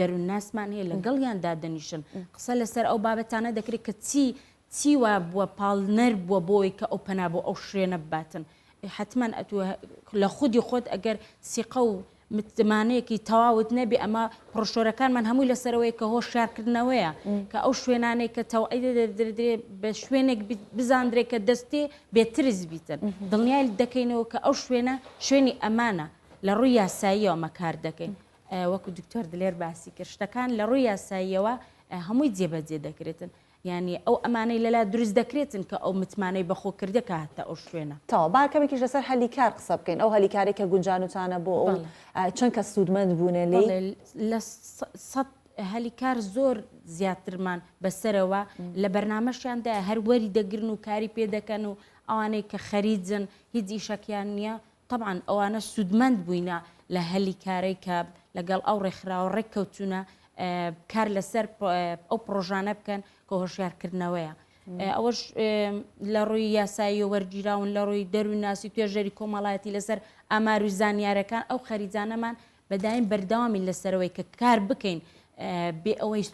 دەروونناسمان هەیە لەگەڵیان دادەنیشن قسە لەسەر ئەو بابەتانە دەکرێت کە چی چی وا بووە پاڵنەر بووە بۆی کە ئەو پەنا بۆ ئەو شوێنە بباتن حتمما ئەتوو لە خودی خۆت ئەگەر سیقە و متمانەیەکی تەواوت نەبێ ئەمە پرۆشۆرەکانمان هەمووی لەسەرەوەی کە هۆشیارکردنەوەیە کە ئەو شوێنانەی کە تەوعی دەدرێ بە شوێنێک بزاندرێت کە دەستێ بێترس بیتن دڵنیای دەکەینەوە کە ئەو شوێنە شوێنی ئەمانە لە ڕووی یاساییەوە ئەمە کار دەکەین وەکو دکتۆر دلێر باسی کرد شتەکان لە ڕووی یاساییەوە هەمووی جێبەجێ دەکرێتن یانی ئەو ئەمانەی لەلا دروست دەکرێتن کە ئەو متمانەی بەخۆ کردە کە هاتە ئەو شوێنە. تەواو با کەمێکیش لەسەر هەلی کار قسە بکەین ئەو هەلی کارەی کە گونجانوتانە بۆ ئەو چەند کەس سوودمەند بوونە لێی؟ بەڵێ لە سەد هەلی کار زۆر زیاترمان بەسەرەوە لە بەرنامەشیاندا هەر وەری دەگرن و کاری پێ دەکەن و ئەوانەی کە خەریجن هیچ ئیشەکیان نییە تەبعەن ئەوانە سوودمەند بووینە لە هەلی کارەی کە لەگەڵ ئەو ڕێکخراوە ڕێککەوتوونە کار لەسەر ئەو پڕۆژانە بکەن کە هۆشیارکردنەوەیە. ئەوەش لە ڕووی یاسایی و وەرگیراون لە ڕووی دەروونناسی توێژەری کۆمەڵایەتی لەسەر ئامار و زانیارەکان ئەو خەریجانەمان بەدایم بەردەوامی لەسەرەوەی کە کار بکەین بێ ئەوەی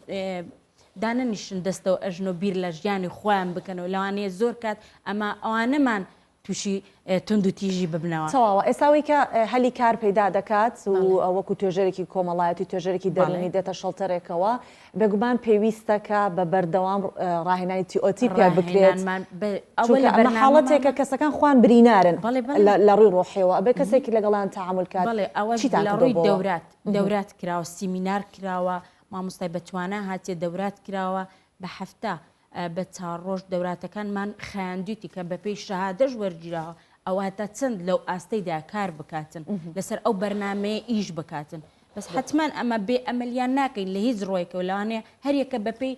دانەنیشن دەستەوە ئەژنۆ بیر لە ژیانی خۆیان بکەنەوە لەوانەیە زۆر کات ئەمە ئەوانەمان تووشی توندوتیژی ببنەوە. تەواوە ئێستا ئەوەی کە هەلی کار پەیدا دەکات و وەکو توێژەرێکی کۆمەڵایەتی توێژەرێکی دەروونی دێتە shelter ێکەوە بێگومان پێویستە کە بە بەردەوام ڕاهێنانی TOT پێ بکرێت چونکە ئەمە حاڵەتێکە کەسەکان خوان برینارن لە ڕووی ڕۆحیەوە ئەبێ کەسێکی لەگەڵیان تەعامول کات چیتان لە ڕووی دەورات دەورات کراوە سیمینار کراوە مامۆستای بەتوانا هاتیە دەورات کراوە بە هەفتە بە چار ڕۆژ دەوراتەکانمان خایاندویتی کە بەپێی شەهادەش وەرگیراوە ئەوە تا چەند لەو ئاستەیدا کار بکاتن لەسەر ئەو بەرنامەیە ئیش بکاتن بەس حتمما ئەمە بێ ئەمەلیان ناکەین لە هیچ ڕۆیەکەوە لەوانەیە هەریەکە بەپێی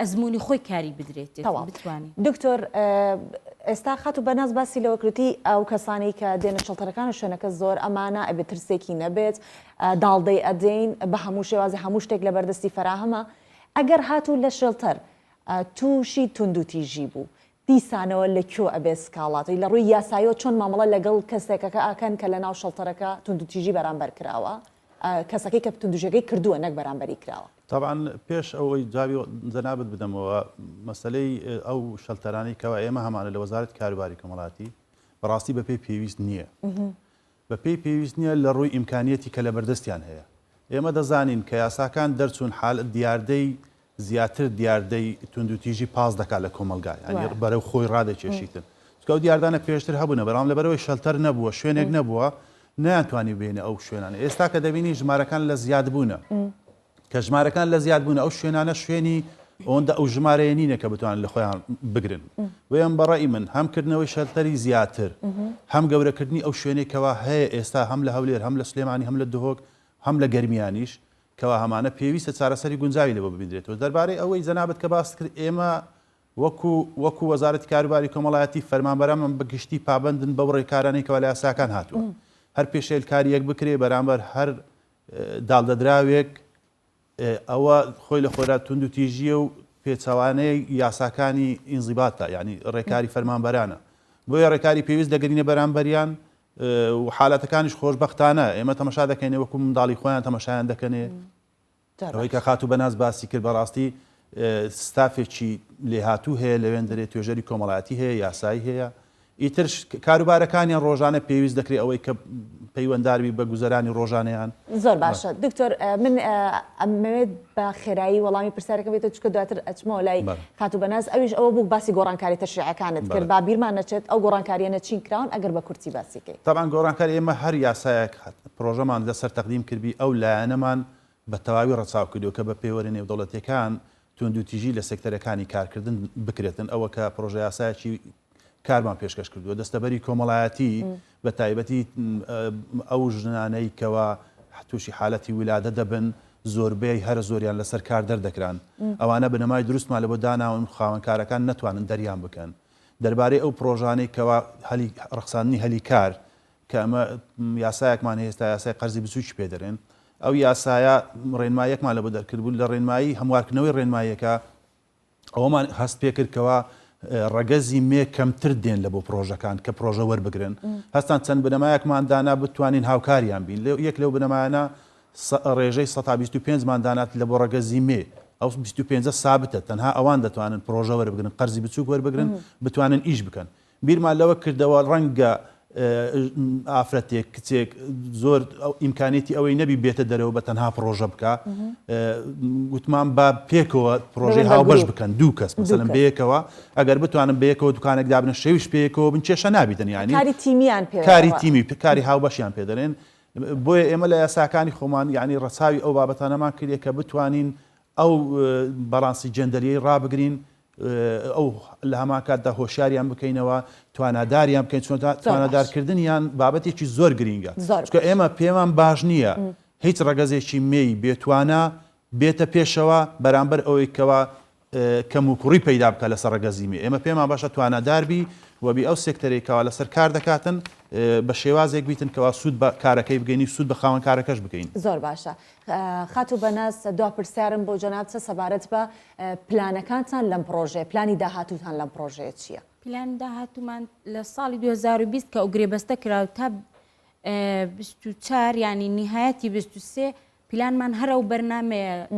ئەزمموی خۆی کاری بدرێت بتوانین. دکتۆر ئێستا خاتوو بەناز باسی لەوە کردی ئەو کەسانەی کە دێنە shelter ەکان و شوێنەکە زۆر ئەمانە ئەبێ ترسێکی نەبێت داڵدەی ئەدەین بە هەموو شێوازی هەموو شتێک لە بەردەستی فەراهەمە. ئەگەر هاتوو لە shelter تووشی توندوتیژی بوو دیسانەوە لە کوێ ئەبێ سکاڵات لە ڕووی یاساییەوە چۆن مامەڵە لەگەڵ کەسێکەکە ئەکەن کە لە ناو shelter ەکە توندوتیژی بەرامبەر کراوە کەسەکەی کە توندوژەکەی کردووە نەک بەرامبەری کراوە. تەبعەن پێش ئەوەی جوابی جەنابت بدەمەوە مەسەلەی ئەو shelter انەی کەوا ئێمە هەمانە لە وەزارەتی کاروباری کۆمەڵاتی بەڕاستی بەپێی پێویست نییە. بەپێی پێویست نییە لە ڕووی ئیمکانیەتی کە لەبەردەستیان هەیە. ئێمە دەزانین کە یاساکان دەرچوون حال دیاردەی زیاتر دیاردەی توندوتیژی پاس دەکات لە کۆمەڵگا یانی بەرەو خۆی ڕادەکێشیتن. چونکە ئەو دیاردانە پێشتر هەبوونە بەڵام لەبەرئەوەی shelter نەبووە شوێنێک نەبووە نەیانتوانی بێنە ئەو شوێنانە. ئێستا کە دەبینی ژمارەکان لە زیادبوونە. کە ژمارەکان لە زیاد بوون ئەو شوێنانە شوێنی ئەوەندە ئەو ژمارەیە نینە کە بتوانن لە خۆیان بگرن بۆیە بە ڕەئی من هەم کردنەوەی shelter ی زیاتر هەم گەورەکردنی ئەو شوێنەی کەوا هەیە ئێستا هەم لە هەولێر هەم لە سلێمانی هەم لە دهۆک هەم لە گەرمیانیش کەوا هەمانە پێویستە چارەسەری گونجاوی لەبۆ ببینرێتەوە دەربارەی ئەوەی جەنابت کە باست کرد ئێمە وەکو وەکو وەزارەتی کاروباری کۆمەڵایەتی فەرمانبەرانمان بە گشتی پابەندن بەو ڕێکارانەی کەوا لە یاساکان هاتووە هەر پێشێلکارییەک بکرێ بەرامبەر هەر داڵدەدراوێک ئەوە خۆی لە خۆرا توندوتیژییە و پێچەوانەی یاساکانی ئینزیباتە یعنی ڕێکاری فەرمانبەرانە بۆیە ڕێکاری پێویست دەگرینە بەرامبەریان و حالەتەکانیش خۆشبەختانە ئێمە تەمەشا دەکەینێ وەکو منداڵی خۆیان تەمەشایان دەکەنێ ئەوەی کە خاتوو بەناز باسی کرد بەڕاستی ستافێکی لێهاتوو هەیە لەوێن دەرێ توێژەری کۆمەڵایەتی هەیە یاسایی هەیە ئیتر کاروبارەکانیان ڕۆژانە پێویست دەکرێت ئەوەی کە پەیوەنداربی بە گوزەرانی ڕۆژانەیان. زۆر باشە دکتۆر من ئەمەوێت بە خێرایی وەڵامی پرسیارەکە بێتەوە چونکە دواتر ئەچمەوە لای خاتوو بەناز ئەویش ئەوە بوو باسی گۆڕانکاری تەشریعەکانت کرد با بیرمان نەچێت ئەو گۆڕانکارییانە چین کراون ئەگەر بە کورتی باسی کەی. تەبعەن گۆڕانکاری ئێمە هەر یاسایەک پرۆژەمان لەسەر تەقدیم کردبی ئەو لایەنەمان بە تەواوی ڕەچاو کردووە کە بە پێوەرە نێودەوڵەتیەکان توندوتیژی لە سێکتەرەکانی کارکردن بکرێتن، ئەوە کە پڕۆژەیاسایەکی کارمان پێشکەش کردووە، دەستەبەری کۆمەڵایەتی بە تایبەتی ئەو ژنانەی کەوا تووشی حالەتی ولادە دەبن زۆربەی هەرە زۆریان لەسەر کار دەردەکران، ئەوانە بنەمای دروستمان لەبۆ داناون خاوەنکارەکان نەتوانن دەریان بکەن. دەربارەی ئەو پڕۆژانەی کەوا هەلی ڕەخساندنی هەلی کار کە ئەمە یاسایەکمان هەیە ئێستا یاسای قەرزی بچووکی پێ دەرێن ئەو یاسایە ڕێنماییەکمان لە بۆ دەرکردبوو لە ڕێنمایی هەموارکردنەوەی ڕێنماییەکە ئەوەمان هەست پێکرد کەوا ڕەگەزی مێ کەمتر دێن لە بۆ پرۆژەکان کە پرۆژە وەربگرن هەستان چەند بنەمایەکمان دانا بتوانین هاوکاریان بین لێ یەک لەو بنەمایانە ڕێژەی 125 مان دانات لە بۆ ڕەگەزی مێ ئەو 25 سابتە تەنها ئەوان دەتوانن پرۆژە وەربگرن قەرزی بچووک وەربگرن بتوانن ئیش بکەن بیرمان لەوە کردەوە ڕەنگە ئافرەتێک کچێک زۆر ئیمکانیەتی ئەوەی نەبی بێتە دەرەوە بە تەنها پڕۆژە بکە گوتمان با پێکەوە پرۆژەی هاوبەش بکەن دوو کەس مەسەلەن بەیەکەوە ئەگەر بتوانن بەیەکەوە دوکانێک دابنە شەویش پێیەکەوە بن کێشە نابیتن یانی کاری تیمیان پێ کاری تیمی کاری هاوبەشیان پێ دەڵێن بۆیە ئێمە لە یاساکانی خۆمان یعنی ڕەچاوی ئەو بابەتانەمان کردێ کە بتوانین ئەو باڵانسی جێندەریەی ڕابگرین ئەو لە هەمان کاتدا هۆشیاریان بکەینەوە تواناداریان بکەین چۆن توانادارکردنیان بابەتێکی زۆر گرینگە چونکە ئێمە پێمان باش نییە هیچ ڕەگەزێکی مێی بێتوانا بێتە پێشەوە بەرامبەر ئەوەی کەوا کەموکوڕی پەیدا بکە لەسەر ڕەگەزی مێ ئێمە پێمان باشە توانادار بی و بی ئەو سێکتەرەی کەوا لەسەر کار دەکاتن بە شێوازێک بیتن کەوا سوود بە کارەکەی بگەینی سوود بە خاوەن کارەکەش بگەین. زۆر باشە خاتوو بەناز دوا پرسیارم بۆ جەنابتە سەبارەت بە پلانەکانتان لەم پڕۆژەیە، پلانی داهاتووتان لەم پڕۆژەیە چییە؟ پلانی داهاتوومان لە ساڵی 2020 کە ئەو گرێبەستە کرا و تا 24 یانی نیهایەتی 23 پلانمان هەر ئەو بەرنامەیە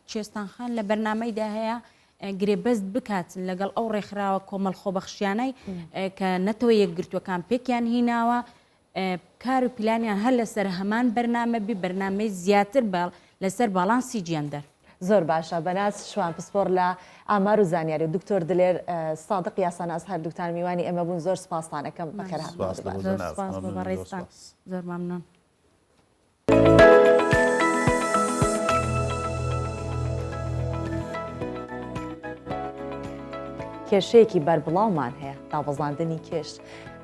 کوێستان خان لە بەرنامەیدا هەیە گرێبەست بکات لەگەڵ ئەو ڕێکخراوە کۆمەڵ خۆبەخشیانەی کە نەتەوە یەکگرتووەکان پێکیان هیناوە کار و پلانیان هەر لەسەر هەمان بەرنامە بی بەرنامەی زیاتر بە لەسەر باڵانسی جێندەر. زۆر باشە بەناز شوان پسپۆڕ لە ئامار و زانیاری و دکتۆر دلێر سادق یاساناس هەردووکتان میوانی ئێمە بوون زۆر سپاستان ئەکەم بەخێرهاتنەوە دووبارە. زۆر سپاس بۆ بەڕێزتان زۆر مەمنون. کێشەیەکی بەربڵاومان هەیە دابەزاندنی کێش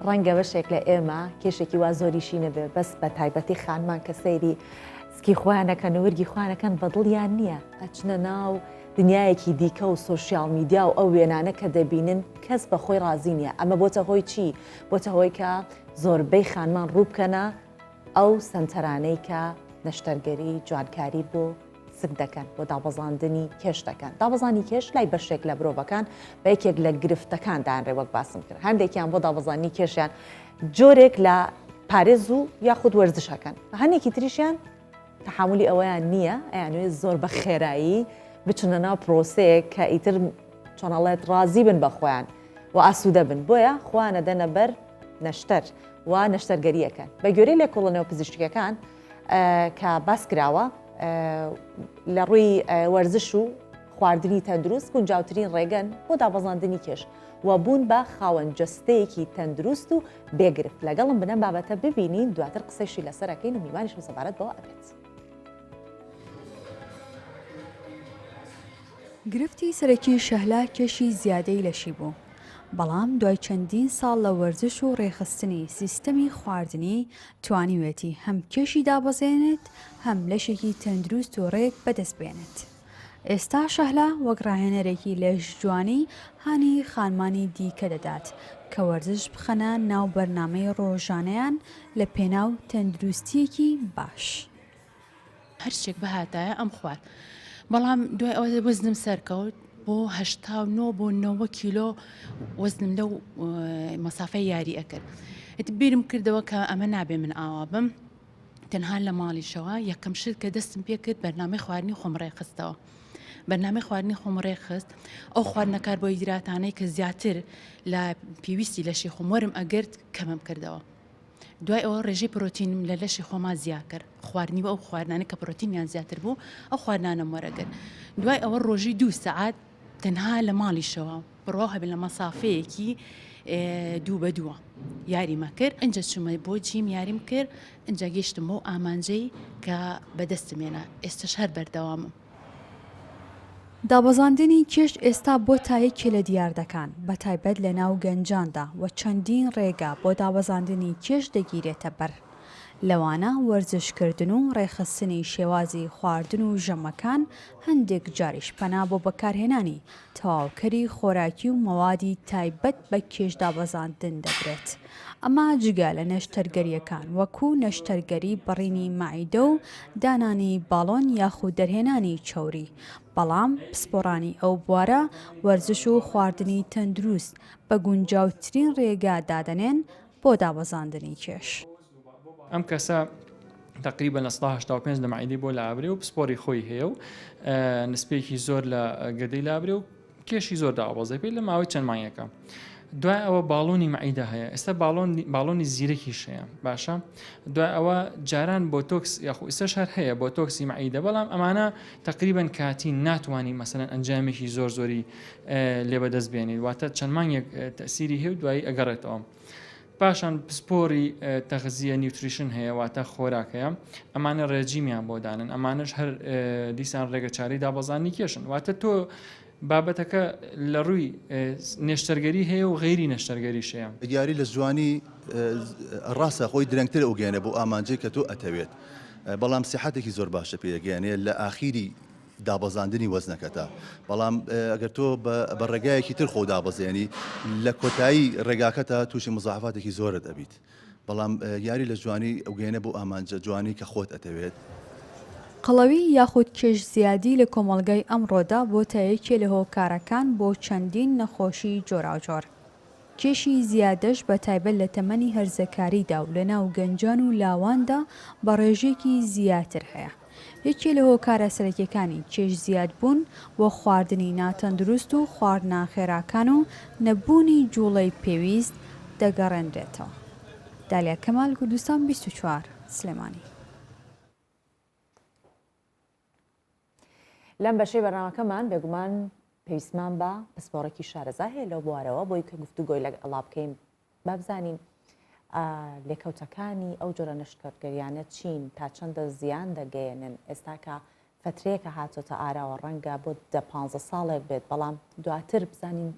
ڕەنگە بەشێک لە ئێمە کێشێکی وا زۆریشی نەبێ بەس بە تایبەتی خانمان کە سەیری سکی خۆیانەکەن و ورگی خۆیانەکەن بەدڵیان نییە ئەچنە ناو دنیایەکی دیکە و social media و ئەو وێنانە کە دەبینن کەس بە خۆی ڕازی نییە ئەمە بۆتە هۆی چی بۆتە هۆی کە زۆربەی خانمان ڕووبکەنە ئەو سەنتەرانەی کە نەشتەرگەری جوانکاری بۆ. سک دەکەن بۆ دابەزاندنی کێش دەکەن. دابەزانی کێش لای بەشێک لە مرۆڤەکان بە یەکێک لە گرفتەکان دانرێ وەک باسم کرد. هەندێکیان بۆ دابەزاندنی کێشیان جۆرێک لە پارێز و یاخود وەرزش ئەکەن. هەندێکی تریشیان تەحامولی ئەوەیان نییە، ئەیانوێت زۆر بە خێرایی بچنە ناو پرۆسەیەک کە ئیتر چۆن ئەڵێت ڕازی بن بە خۆیان و ئاسوودە بن، بۆیە خۆیان ئەدەنە بەر نەشتەر و نەشتەرگەری ئەکەن. بە گوێرەی لێکۆڵینەوە پزیشکییەکان کە باس کراوە لە ڕووی وەرزش و خواردنی تەندروست گونجاوترین ڕێگەن بۆ دابەزاندنی کێش و بوون بە خاوەن جەستەیەکی تەندروست و بێگرفت لەگەڵم بنەم بابەتە ببینین دواتر قسەیشی لەسەر ئەکەین و میوانیشم سەبارەت بەوە ئەبێت. گرفتی سەرەکی شەهلا کێشی زیادەی لەشی بوو، بەڵام دوای چەندین ساڵ لە وەرزش و ڕێکخستنی سیستەمی خواردنی توانیویەتی هەم کێشی دابەزێنێت هەم لەشێکی تەندروست و ڕێک بەدەست بێنێت. ئێستا شەهلا وەک ڕاهێنەرێکی لەشجوانی هانی خانمانی دیکە دەدات کە وەرزش بخەنە ناو بەرنامەی ڕۆژانەیان لە پێناو تەندروستییەکی باش. هەرچێک بهاتایە ئەم خوارد بەڵام دوای ئەوە وەزنم سەرکەوت بۆ 89 بۆ 90 کیلۆ وەزنم لەو مەسافەی یاری ئەکرد بیرم کردەوە کە ئەمە نابێ من ئاوا بم تەنها لە ماڵیشەوە یەکەم شت کە دەستم پێ کرد بەرنامەی خواردنی خۆم ڕێکخستەوە بەرنامەی خواردنی خۆم ڕێکخست ئەو خواردنە کاربۆهیدراتانەی کە زیاتر لە پێویستی لەشی خۆم وەرم ئەگرت کەمم کردەوە دوای ئەوە ڕێژەی پرۆتینم لە لەشی خۆما زیا کرد خواردنی و ئەو خواردنانە کە پرۆتینیان زیاتر بوو ئەو خواردنانەم وەرەگرت دوای ئەوە ڕۆژی دوو سەعات تەنها لە ماڵیشەوە بڕوا هەبێت لە مەسافەیەکی دوو بە دووە یاریمە کرد ئینجا چوومە بۆ gym یاریم کرد ئینجا گەیشتم بەو ئامانجەی کە بەدەستم هێنا ئێستاش هەر بەردەوامم. دابەزاندنی کێش ئێستا بۆتە یەکێ لە دیاردەکان، بەتایبەت لەناو گەنجاندا و چەندین ڕێگا بۆ دابەزاندنی کێش دەگیرێتە بەر، لەوانە وەرزشکردن و ڕێکخستنی شێوازی خواردن و ژەمەکان، هەندێک جاریش پەنا بۆ بەکارهێنانی تەواوکەری خۆراکی و مەوادی تایبەت بە کێش دابەزاندن دەبرێت، ئەمە جگە لە نەشتەرگەرییەکان وەکو نەشتەرگەری بڕینی مەعیدە و دانانی باڵۆن یاخود دەرهێنانی چەوری، بەڵام پسپۆڕانی ئەو بوارە وەرزش و خواردنی تەندروست بە گونجاوترین رێگا دادەنێن بۆ دابەزاندنی کێش. ئەم کەسە تەقریبەن 85% لە مەعیدەی بۆ لابرێ و پسپۆری خۆی هەیە و نسبەیەکی زۆر لە گەدەی لابرێ و کێشی زۆر دابەزێ پێی لە ماوەی چەند مانگێکە دوای ئەوە باڵۆنی مەعیدە هەیە ئێستا باڵۆن باڵۆنی زیرەکیش هەیە باشە دوای ئەوە جاران بۆتۆکس یاخو ئێستاش هەر هەیە بۆتۆکسی مەعیدە بەڵام ئەمانە تقریبا کاتی ناتوانانی مەسەلەن ئەنجامێکی زۆر زۆری لێ بەدەست بێنیت واتە چەند مانگێک تەسیری هەیە و دوایی ئەگەڕێتەوە پاشان پسپۆری تەغزیە nutrition هەیە واتە خۆراک هەیە ئەمانە ڕێجیمیان بۆ دانن ئەمانەش هەر دیسان ڕێگە چارەی دابەزانی کێشن واتە تۆ بابەتەکە لە ڕووی نێشتەرگەری هەیە و غەیری نەشتەرگەریش هەیە. یاری لە جوانی ڕاستە خۆی درەنگتر ئەوگەیەنێ بۆ ئامانجەی کە تۆ ئەتەوێت بەڵام سیحەتێکی زۆر باشە پێ ئەگەیەنێ لە ئاخیری دابەزاندنی وەزنەکەتە بەڵام ئەگەر تۆ بە ڕێگایەکی تر خۆ دابەزێنی لە کۆتایی ڕێگاکەتە تووشی مزاحفاتێکی زۆرت ئەبیت بەڵام یاری لە جوانی ئەوگەیەنێ بۆ ئامانجە جوانی کە خۆت ئەتەوێت. قەڵەوی یاخود کێش زیادی لە کۆمەڵگای ئەمڕۆدا بۆتە یەکێ لە هۆکارەکان بۆ چەندین نەخۆشی جۆراوجۆر. کێشی زیادەش بە تایبەت لە تەمەنی هەرزەکاریدا و لە ناو گەنجان و لاواندا بە ڕێژەیەکی زیاتر هەیە. یەکێ لە هۆکارە سەرەکیەکانی کێش زیادبوون بۆ خواردنی ناتەندروست و خواردنە خێراکان و نەبوونی جوڵەی پێویست دەگەڕێنرێتەوە. دالیا کەمال، کوردستان 24، سلێمانی. لەم بەشەی بەرنامەکەمان بێگومان پێویستمان بە پسپۆڕێکی شارەزا هەیە لەو بوارەوە بۆی کە گفتوگۆی لەگەڵا بکەین با بزانین لێکەوتەکانی ئەو جۆرە نەشتەرگەریانە چین تا چەندە زیان دەگەیەنن ئێستا کە فترەیەکە هاتۆتە ئاراوە ڕەنگە بۆ دە پانزە ساڵێک بێت بەڵام دواتر بزانین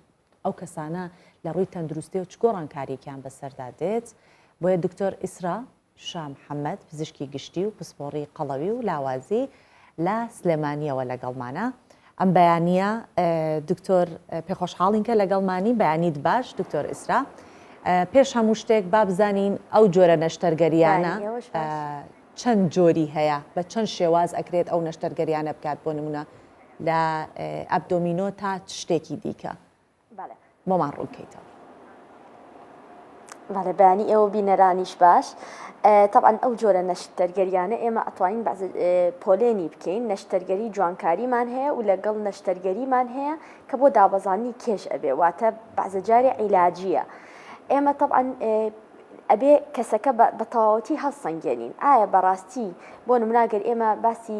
ئەو کەسانە لە ڕووی تەندروستی و چ گۆڕانکاریەکیان بەسەردا دێت بۆیە دکتۆر ئیسرا شا محەمەد، پزیشکی گشتی و پسپۆڕی قەڵەوی و لاوازی لە سلێمانییەوە لەگەڵمانە. ئەم بەیانییە دکتۆر پێخۆشحاڵین کە لەگەڵمانی، بەیانیت باش دکتۆر ئیسرا. پێش هەموو شتێک با بزانین ئەو جۆرە نەشتەرگەرییانە. چەند جۆری هەیە بە چەند شێواز ئەکرێت ئەو نەشتەرگەریانە بکات بۆ نمونە لە ئەبدۆمینۆ تا چ شتێکی دیکە بۆمان ڕوون کەیتەوە. بەڵێ بەیانی ئێوە بینەرانیش باش تەبعەن ئەو جۆرە نەشتەرگەریانە ئێمە ئەتوانین پۆلێنی بکەین نەشتەرگەری جوانکاریمان هەیە و لەگەڵ نەشتەرگەریمان هەیە کە بۆ دابەزاندنی کێش ئەبێ واتە بەعزە جارێ عیلاجیە ئێمە تەبعەن ئەبێ کەسەکە بە تەواوەتی هەڵسەنگێنین ئایا بەڕاستی بۆ نمونە گەر ئێمە باسی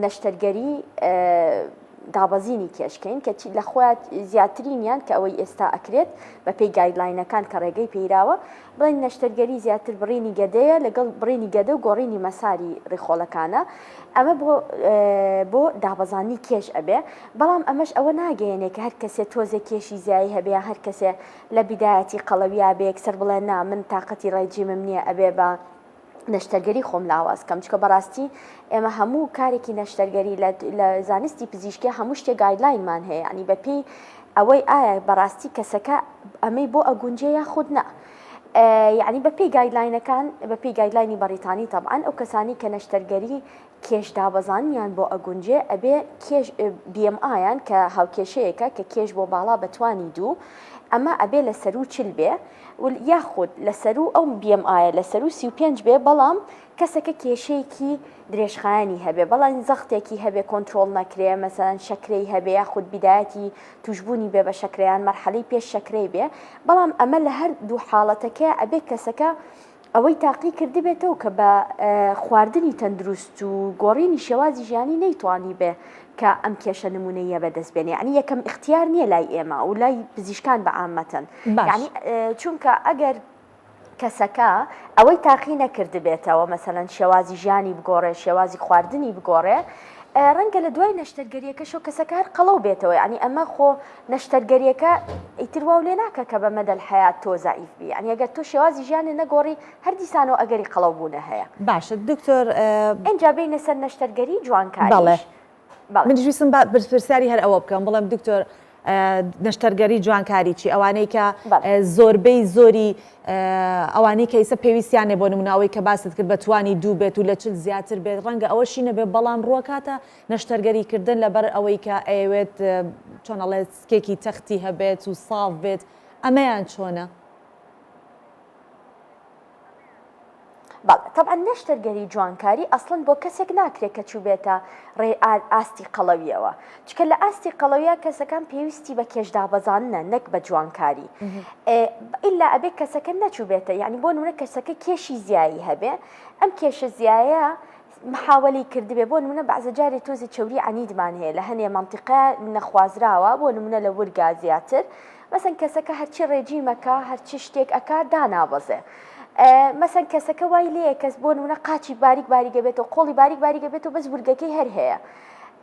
نەشتەرگەری دابەزینی کێش کەین کە لە خۆیان زیاترینیان کە ئەوەی ئێستا ئەکرێت بە پێی guideline ەکان کە ڕێگەی پێیراوە بڵێن نەشتەرگەری زیاتر بڕینی گەدەیە لەگەڵ بڕینی گەدە و گۆڕینی مەساری ڕیخۆڵەکانە ئەمە بۆ بۆ دابەزانی کێش ئەبێ بەڵام ئەمەش ئەوە ناگەیەنێ کە هەر کەسێ تۆزێ کێشی زیایی هەبێ یان هەر کەسێ لە بیدایەتی قەڵەویا بێ یەکسەر بڵێ نا من تاقەتی ڕێجیمم نییە ئەبێ بە نەشتەرگەری خۆم لاواز کەم چکە بەڕاستی ئێمە هەموو کارێکی نەشتەرگەری لە زانستی پزیشکی هەموو شتێ guideline مان هەیە ینی بەپێی ئەوەی ئایا بەڕاستی کەسەکە ئەمەی بۆ ئەگونجێ یاخود نا. یعنی بە پێی guideline ەکان بە پێی guideline ی بەڕیتانی تەبعەن ئەو کەسانی کە نەشتەرگەری کێش دابەزانیان بۆ ئەگونجێ ئەبێ کێش BMI یان کە هاوکێشەیەکە کە کێش بۆ باڵا بە توانی دوو ئەمە ئەبێ لە سەروو 40 بێ یاخود لە سەروو ئەو BMI یە لە سەروو 35 بێ بەڵام کەسەکە کێشەیەکی درێژخایەنی هەبێ بەڵام زەختێکی هەبێ کۆنترۆڵ نەکرێ مەسەلەن شەکرەی هەبێ یاخود بیدایەتی توشبوونی بێ بە شەکرەیان مەرحەلەی پێش شەکرەی بێ بەڵام ئەمە لە هەر دوو حاڵەتەکەی ئەبێ کەسەکە ئەوەی تاقی کردبێتەوە کە بە خواردنی تەندروست و گۆڕینی شێوازی ژیانی نەیتوانیبێ کە ئەم کێشە نمونەیە بەدەست بێنێ یعنی یەکەم ئیختیار نییە لای ئێمە و لای پزیشکان بە عامەتەن یعنی چونکە ئەگەر کەسەکە ئەوەی تاقی نەکردبێتەوە مەسەلەن شێوازی ژیانی بگۆڕێ شێوازی خواردنی بگۆڕێ ڕەنگە لە دوای نەشتەرگەریەکەشەوە کەسەکە هەر قەڵەو بێتەوە یعنی ئەمە خۆ نەشتەرگەریەکە ئیتر واو لێ ناکە کە بە مەدەل حەیات تۆ زەعیف بی یعنی ئەگەر تۆ شێوازی ژیانت نەگۆڕی هەر دیسانەوە ئەگەری قەڵەو بوونە هەیە. باشە دکتۆر. ئینجا بێینە سەر نەشتەرگەری جوانکاریش. بەڵێ منیش ویستم پرسیاری هەر ئەوە بکەم بڵێم دکتۆر نەشتەرگەری جوانکاری چی ئەوانەی کە زۆربەی زۆری ئەوانەی کە ئیسە پێویستیانێ بۆ نموناوەی کە باست کرد بە توانی دوو بێت و لە چل زیاتر بێت ڕەنگە ئەوەشی نەبێ بەڵام ڕوەکاتە نەشتەرگەری کردن لەبەر ئەوەی کە ئەیەوێت چۆن ئەڵێ سکێکی تەختی هەبێت و ساف بێت ئەمەیان چۆنە؟ بەڵێ تەبعەن نەشتەرگەری جوانکاری ئەسڵەن بۆ کەسێک ناکرێت کە چووبێتە ڕێ ئاستی قەڵەویەوە چکە لە ئاستی قەڵەویە کەسەکان پێویستی بە کێشدابەزانە نەک بە جوانکاری ئللا ئەبێ کەسەکە نەچووبێتە یعنی بۆ نمونە کەسەکە کێشی زیایی هەبێ ئەم کێشە زیایە محاوەلەی کردبێ بۆ نمونە بەعزە جارێ تۆزێ چەوری عەنیدمان هەیە لە هەنێ مەنتیقە نەخوازراوە بۆ نمونە لە ورگا زیاتر مەسەن کەسەکە هەرچی ڕێجیمەکە هەرچی شتێک ئەکا دانابەزێ مەسەن کەسەکە وای لێیە کەس بۆ نمونە قاچی باریک باریگە بێتەوە قۆڵی باریک باریگە بێتەوە بەس ورگەکەی هەر هەیە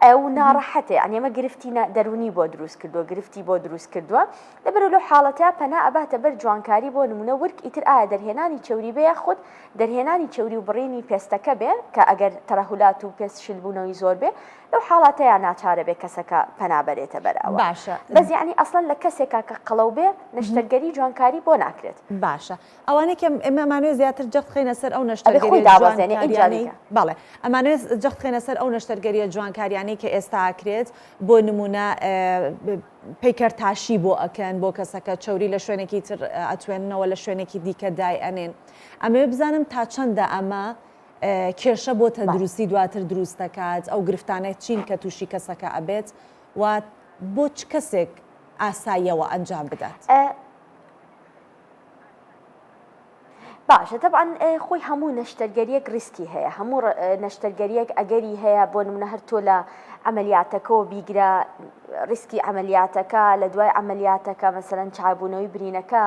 ئەو ناڕەحەتێ یعنی ئەمە گرفتی دەرونی بۆ دروست کردووە گرفتی بۆ دروست کردووە لەبەرو لەو حاڵەتە پەنا ئەباتە بەر جوانکاری بۆ نمونە ورگ ئیتر ئایا دەرهێنانی چەوری بێ یاخود دەرهێنانی چەوری و بڕینی پێستەکە بێ کە ئەگەر تەرەهولات و پێست شل بوونەوەی زۆر بێ لەو حاڵاتەیا ناچارە بێ کەسەکە پەنا بەرێتە بەر ئەوە. باشە. بەس یەعنی ئەسڵەن لە کەسێکا کە قەڵەو بێ نەشتەرگەری جوانکاری بۆ ناکرێت. باشە ئەوانەی کە ئێمە ئەمانەوێ زیاتر جەخت خەینە سەر ئەو ئەبێ خۆی نەشتەرگەریە دابەزێنێ ئینجا جوانکاریانەی بیکا. بەڵێ ئەمانەوێ جەخت خەینە سەر ئەو نەشتەرگەریە جوانکاریانەی کە ئێستا ئەکرێت بۆ نمونە پەیکەرتاشی بۆ ئەکەن بۆ کەسەکە چەوری لە شوێنێکی تر ئەتوێننەوە لە شوێنێکی دیکە دای ئەنێن ئەمەوێ بزانم تا چەندە ئەمە کێشە بۆ تەندروستی دواتر دروست دەکات ئەو گرفتانە چین کە تووشی کەسەکە ئەبێت و بۆ چ کەسێک ئاساییەوە ئەنجام بدات؟ باشە تەبعەن خۆی هەموو نەشتەرگەریەک ڕیسکی هەیە هەموو نەشتەرگەریەک ئەگەری هەیە بۆ نمونە هەر تۆ لە عملیاتەکەەوە بیگرە ڕیسکی عملیاتەکە لە دوای عملیاتەکە مەسەرەن چابوونەوەی برینەکە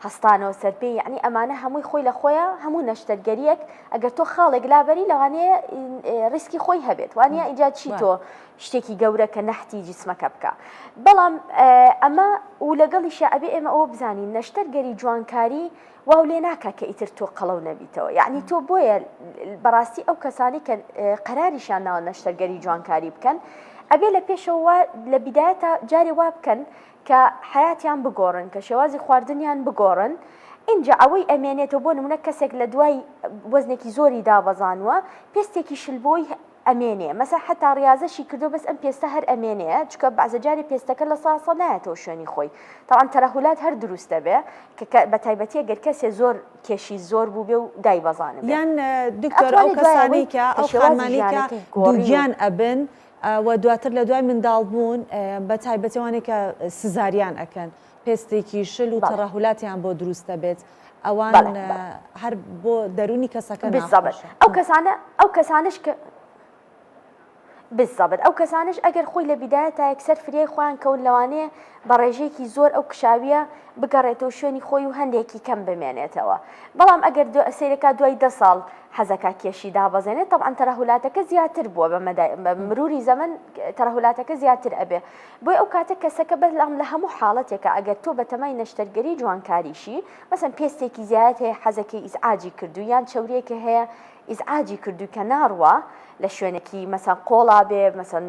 هەستانەوە سەرپێی یعنی ئەمانە هەمووی خۆی لە خۆیان هەموو نەشتەرگەریەک ئەگەر تۆ خاڵێک لابەری لەوانەیە ڕیسکی خۆی هەبێت وانە ئینجا چی تۆ شتێکی گەورە کە نەحتی جسمەکە بکە بەڵام ئەمە و لەگەڵیشە ئەبێ ئێمە ئەوە بزانین نەشتەرگەری جوانکاری واو لێ ناکا کە ئیتر تۆ قەڵەو نەبیتەوە یعنی تۆ بۆیە بەڕاستی ئەو کەسانی کە قەراریشان ناوە نەشتەرگەری جوانکاری بکەن ئەبێ لە پێشەوە لە بیدایەتە جارێ وا بکەن کە حیاتیان بگۆڕن کە شێوازی خواردنیان بگۆڕن. ئینجا ئەوەی ئەمێنێتەوە بۆ نمونە کەسێک لە دوای وەزنێکی زۆری دابەزانووە پێستێکی شل بۆی ئەمێنێ مەسە حتا ڕاضەشی کردو بەس ئەم پێستە هەر ئەمێنێ چکە بەعزە جارێ پێستەکە لە ساسە نایەتەوە شوێنی خۆی تاوان تەرەهولات هەر دروست دەبێ کە بە تایبەتیە گەر کەسێ زۆر کێشی زۆر بووبێ و دایبەزانبێ. یان دکتۆر ئەو ئەتوانێ دوای کەسانەی ئەوەی کە کە ئەو شێوازی خانمانەی کە ژیانەکەی گۆڕی و. دووگیان ئەبن و دواتر لە دوای منداڵ بوون بە تایبەتی ئەوانەی کە سزاریان ئەکەن پێستێکی شل و بەڵێ. تەڕەهولاتیان بۆ دروست دەبێت ئەوان بەڵێ بەڵێ. هەر بۆ دەروونی کەسەکە بالضبط ناخۆشە. ئەو کەسانە ئەو کەسانەش کە. بالضبط ئەو کەسانەش ئەگەر خۆی لە بیدایەتا یەکسەر فریای خۆیان کەون لەوانەیە بە ڕێژەیەکی زۆر ئەو کشاویە بگەڕێتەوە شوێنی خۆی و هەندێکی کەم بمێنێتەوە بەڵام ئەگەر سەیرەکا دوای دە ساڵ حەزەکا کێشی دابەزێنێت تەبعەن تەرەهولاتەکە زیاتر بووە بە مەدای بە مروری زەمەن تەرەهولاتەکە زیاتر ئەبێ بۆی ئەو کاتە کەسەکە بەڵام لە هەموو حاڵەتێکە ئەگەر تۆ بەتەمای نەشتەرگەری جوانکاریشی مەسەن پێستێکی زیادت هەیە حەزەکەی ئیزعاجی کردوو یان چەوریەکە هەیە ئیزعاجی کردووی کە ناڕوا لە شوێنێکی مەسەن قۆڵا بێ مەسەن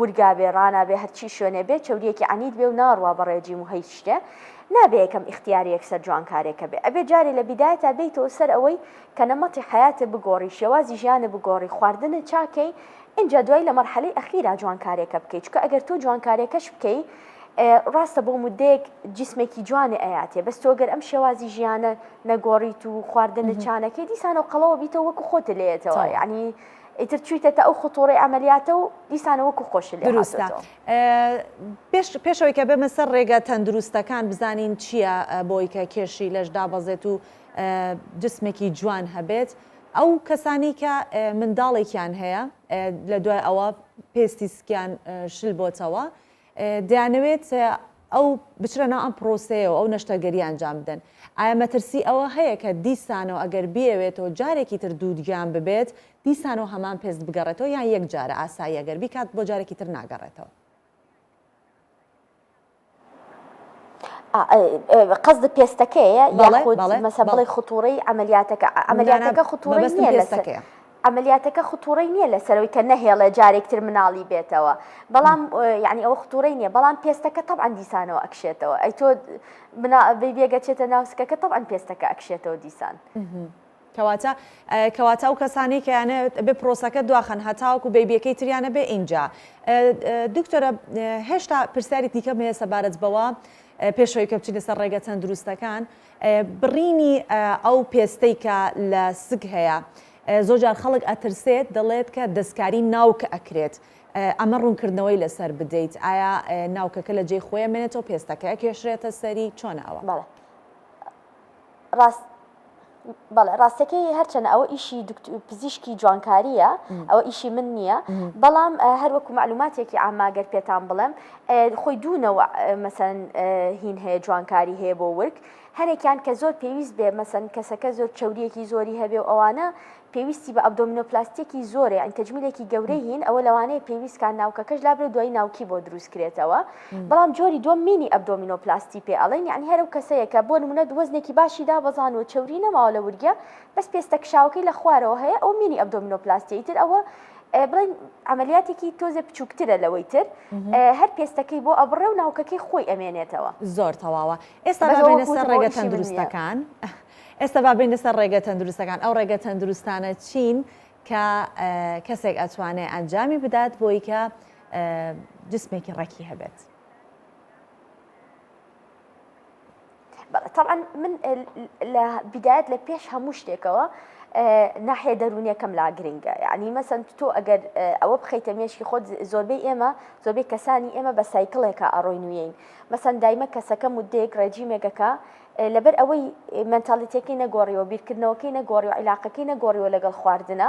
ورگا بێ ڕانا بێ هەرچی شوێنێ بێ چەوریەکی عەنید بێ و ناڕوا بە ڕێجیم و هیچ شتێ نابێ یەکەم ئیختیاری یەکسەر جوانکارێکە بێ ئەبێ جارێ لە بیدایەتا بێیتەوە سەر ئەوەی کە نەمەتی حەیاتت بگۆڕی شێوازی ژیانت بگۆڕی خواردنت چاکەی ئینجا دوای لە مەرحەلەی ئەخیرا جوانکارێکە بکەی چونکە ئەگەر تۆ جوانکارێکەش بکەی ڕاستە بۆ مودەیەک جیسمێکی جوانێ ئەیاتێ بەس تۆ گەر ئەم شێوازی ژیانە نەگۆڕیت و خواردنت چانەکەی دیسانەوە قەڵەوە بیتەوە وەکو خۆت لێتەوە یعنی ئیتر چویتەتە ئەو خطوڕەی عملیاتە و دیسانە وەکو خۆش لێ دروستە پێش پێشەوەی کە بێمە سەر ڕێگە تەندروستەکان بزانین چییە بۆی کە کێشی لەش دابەزێت و جسمێکی جوان هەبێت ئەو کەسانی کە منداڵێکیان هەیە لە دوای ئەوە پێستی سکیان شل بۆتەوە دەیانەوێت ئەو بچنە ناو ئەم پرۆسەیەوە ئەو نەشتەرگەریە ئەنجام بدەن، ئایا مەترسی ئەوە هەیە کە دیسانەوە ئەگەر بیەوێتەوە جارێکی تر دوودگیان ببێت دیسانەوە هەمان پێست بگەڕێتەوە یان یەک جارە ئاساییە گەر بیکات بۆ جارێکی تر ناگەڕێتەوە؟ قەزد پێستەکەیە یاخود مەسە بڵێ خطوڕەی عەمەلیاتەکە عەمەلیاتەکە خطوڕەی نییە لەسەر عەمەلیاتەکە خطوڕەی نییە لەسەرەوەی کە نەهێڵێ جارێک تر مناڵی بێتەوە بەڵام یعنی ئەوە خطوڕەی نییە بەڵام پێستەکە تەبعەن دیسانەوە ئەکشێتەوە ئەی تۆ بەیبیەگە چێتە ناو سکەکە تەبعەن پێستەکە ئەکشێتەوە دیسان. کەواتە کەواتە ئەو کەسانەی کە یانەوێت ئەبێ پرۆسەکە دواخەن هەتاوەکو بەیبیەکەی تریانە بێ ئینجا دکتۆرە هێشتا پرسیاری دیکەم هەیە سەبارەت بەوە پێشەوەی کە بچینە سەر ڕێگە تەندروستەکان بڕینی ئەو پێستەی کە لە سک هەیە زۆرجار خەڵک ئەترسێت دەڵێت کە دەستکاری ناوک ئەکرێت ئەمە ڕوونکردنەوەی لەسەر بدەیت ئایا ناوکەکە لە جێی خۆی ئەمێنێتەوە پێستەکە ئەکێشرێتە سەری چۆنە ئەوە؟ بەڵێ ڕاست بەڵێ ڕاستەکەی هەرچەنە ئەوە ئیشی پزیشکی جوانکاریە ئەوە ئیشی من نییە بەڵام هەروەکو معلوماتێکی ئاماگەر پێتان بڵێم خۆی دوونەوە مەسەن هین هەیە جوانکاری هەیە بۆ ورگ هەنێکیان کە زۆر پێویست بێ مەسەن کەسەکە زۆر چوریەکی زۆری هەبێ و ئەوانە پێویستی بە abdominoplasty ێکی زۆرە یانی تەجمیلێکی گەورەی هین ئەوە لەوانەیە پێویست کات ناوکەکەش لابرێ و دوایی ناوکی بۆ دروست کرێتەوە بەڵام جۆری دووەم mini abdominoplasty پێ ئەڵێن یانی هەر ئەو کەسەیە کە بۆ نمونە وەزنێکی باشی دابەزانوە چەوری نەماوە لە ورگە بەس پێستە کشاوەکەی لە خوارەوە هەیە ئەو mini abdominoplasty ئیتر ئەوە بڵێن عملیاتێکی تۆزێ بچووکترە لەوەی تر هەر پێستەکەی بۆ ئەبڕێ و ناوکەکەی خۆی ئەمێنێتەوە. زۆر تەواوە ئێستا با بێینە سەر ڕێگە تەندروستەکان. ئێستا با بێینە سەر ڕێگە تەندروستەکان، ئەو ڕێگە تەندروستانە چین کە کەسێک ئەتوانێ ئەنجامی بدات بۆی کە جسمێکی ڕێکی هەبێت؟ طبعا من لە بدایەت لە پێش هەموو شتێکەوە ناحیە دەروونیەکەم لا گرنگە یعنی مەسەن تۆ ئەگەر ئەوە بخەیتە مێشکی خۆت زۆربەی ئێمە زۆربەی کەسانی ئێمە بە cycle ێکە ئەڕۆین ویین مەسەن دایمە کەسەکە مدەیەک ڕێجیمێکەکە لەبەر ئەوەی mentality ەکەی نەگۆڕیوە، بیرکردنەوەکەی نەگۆڕیوە، عیلاقەکەی نەگۆڕیوە لەگەڵ خواردنا،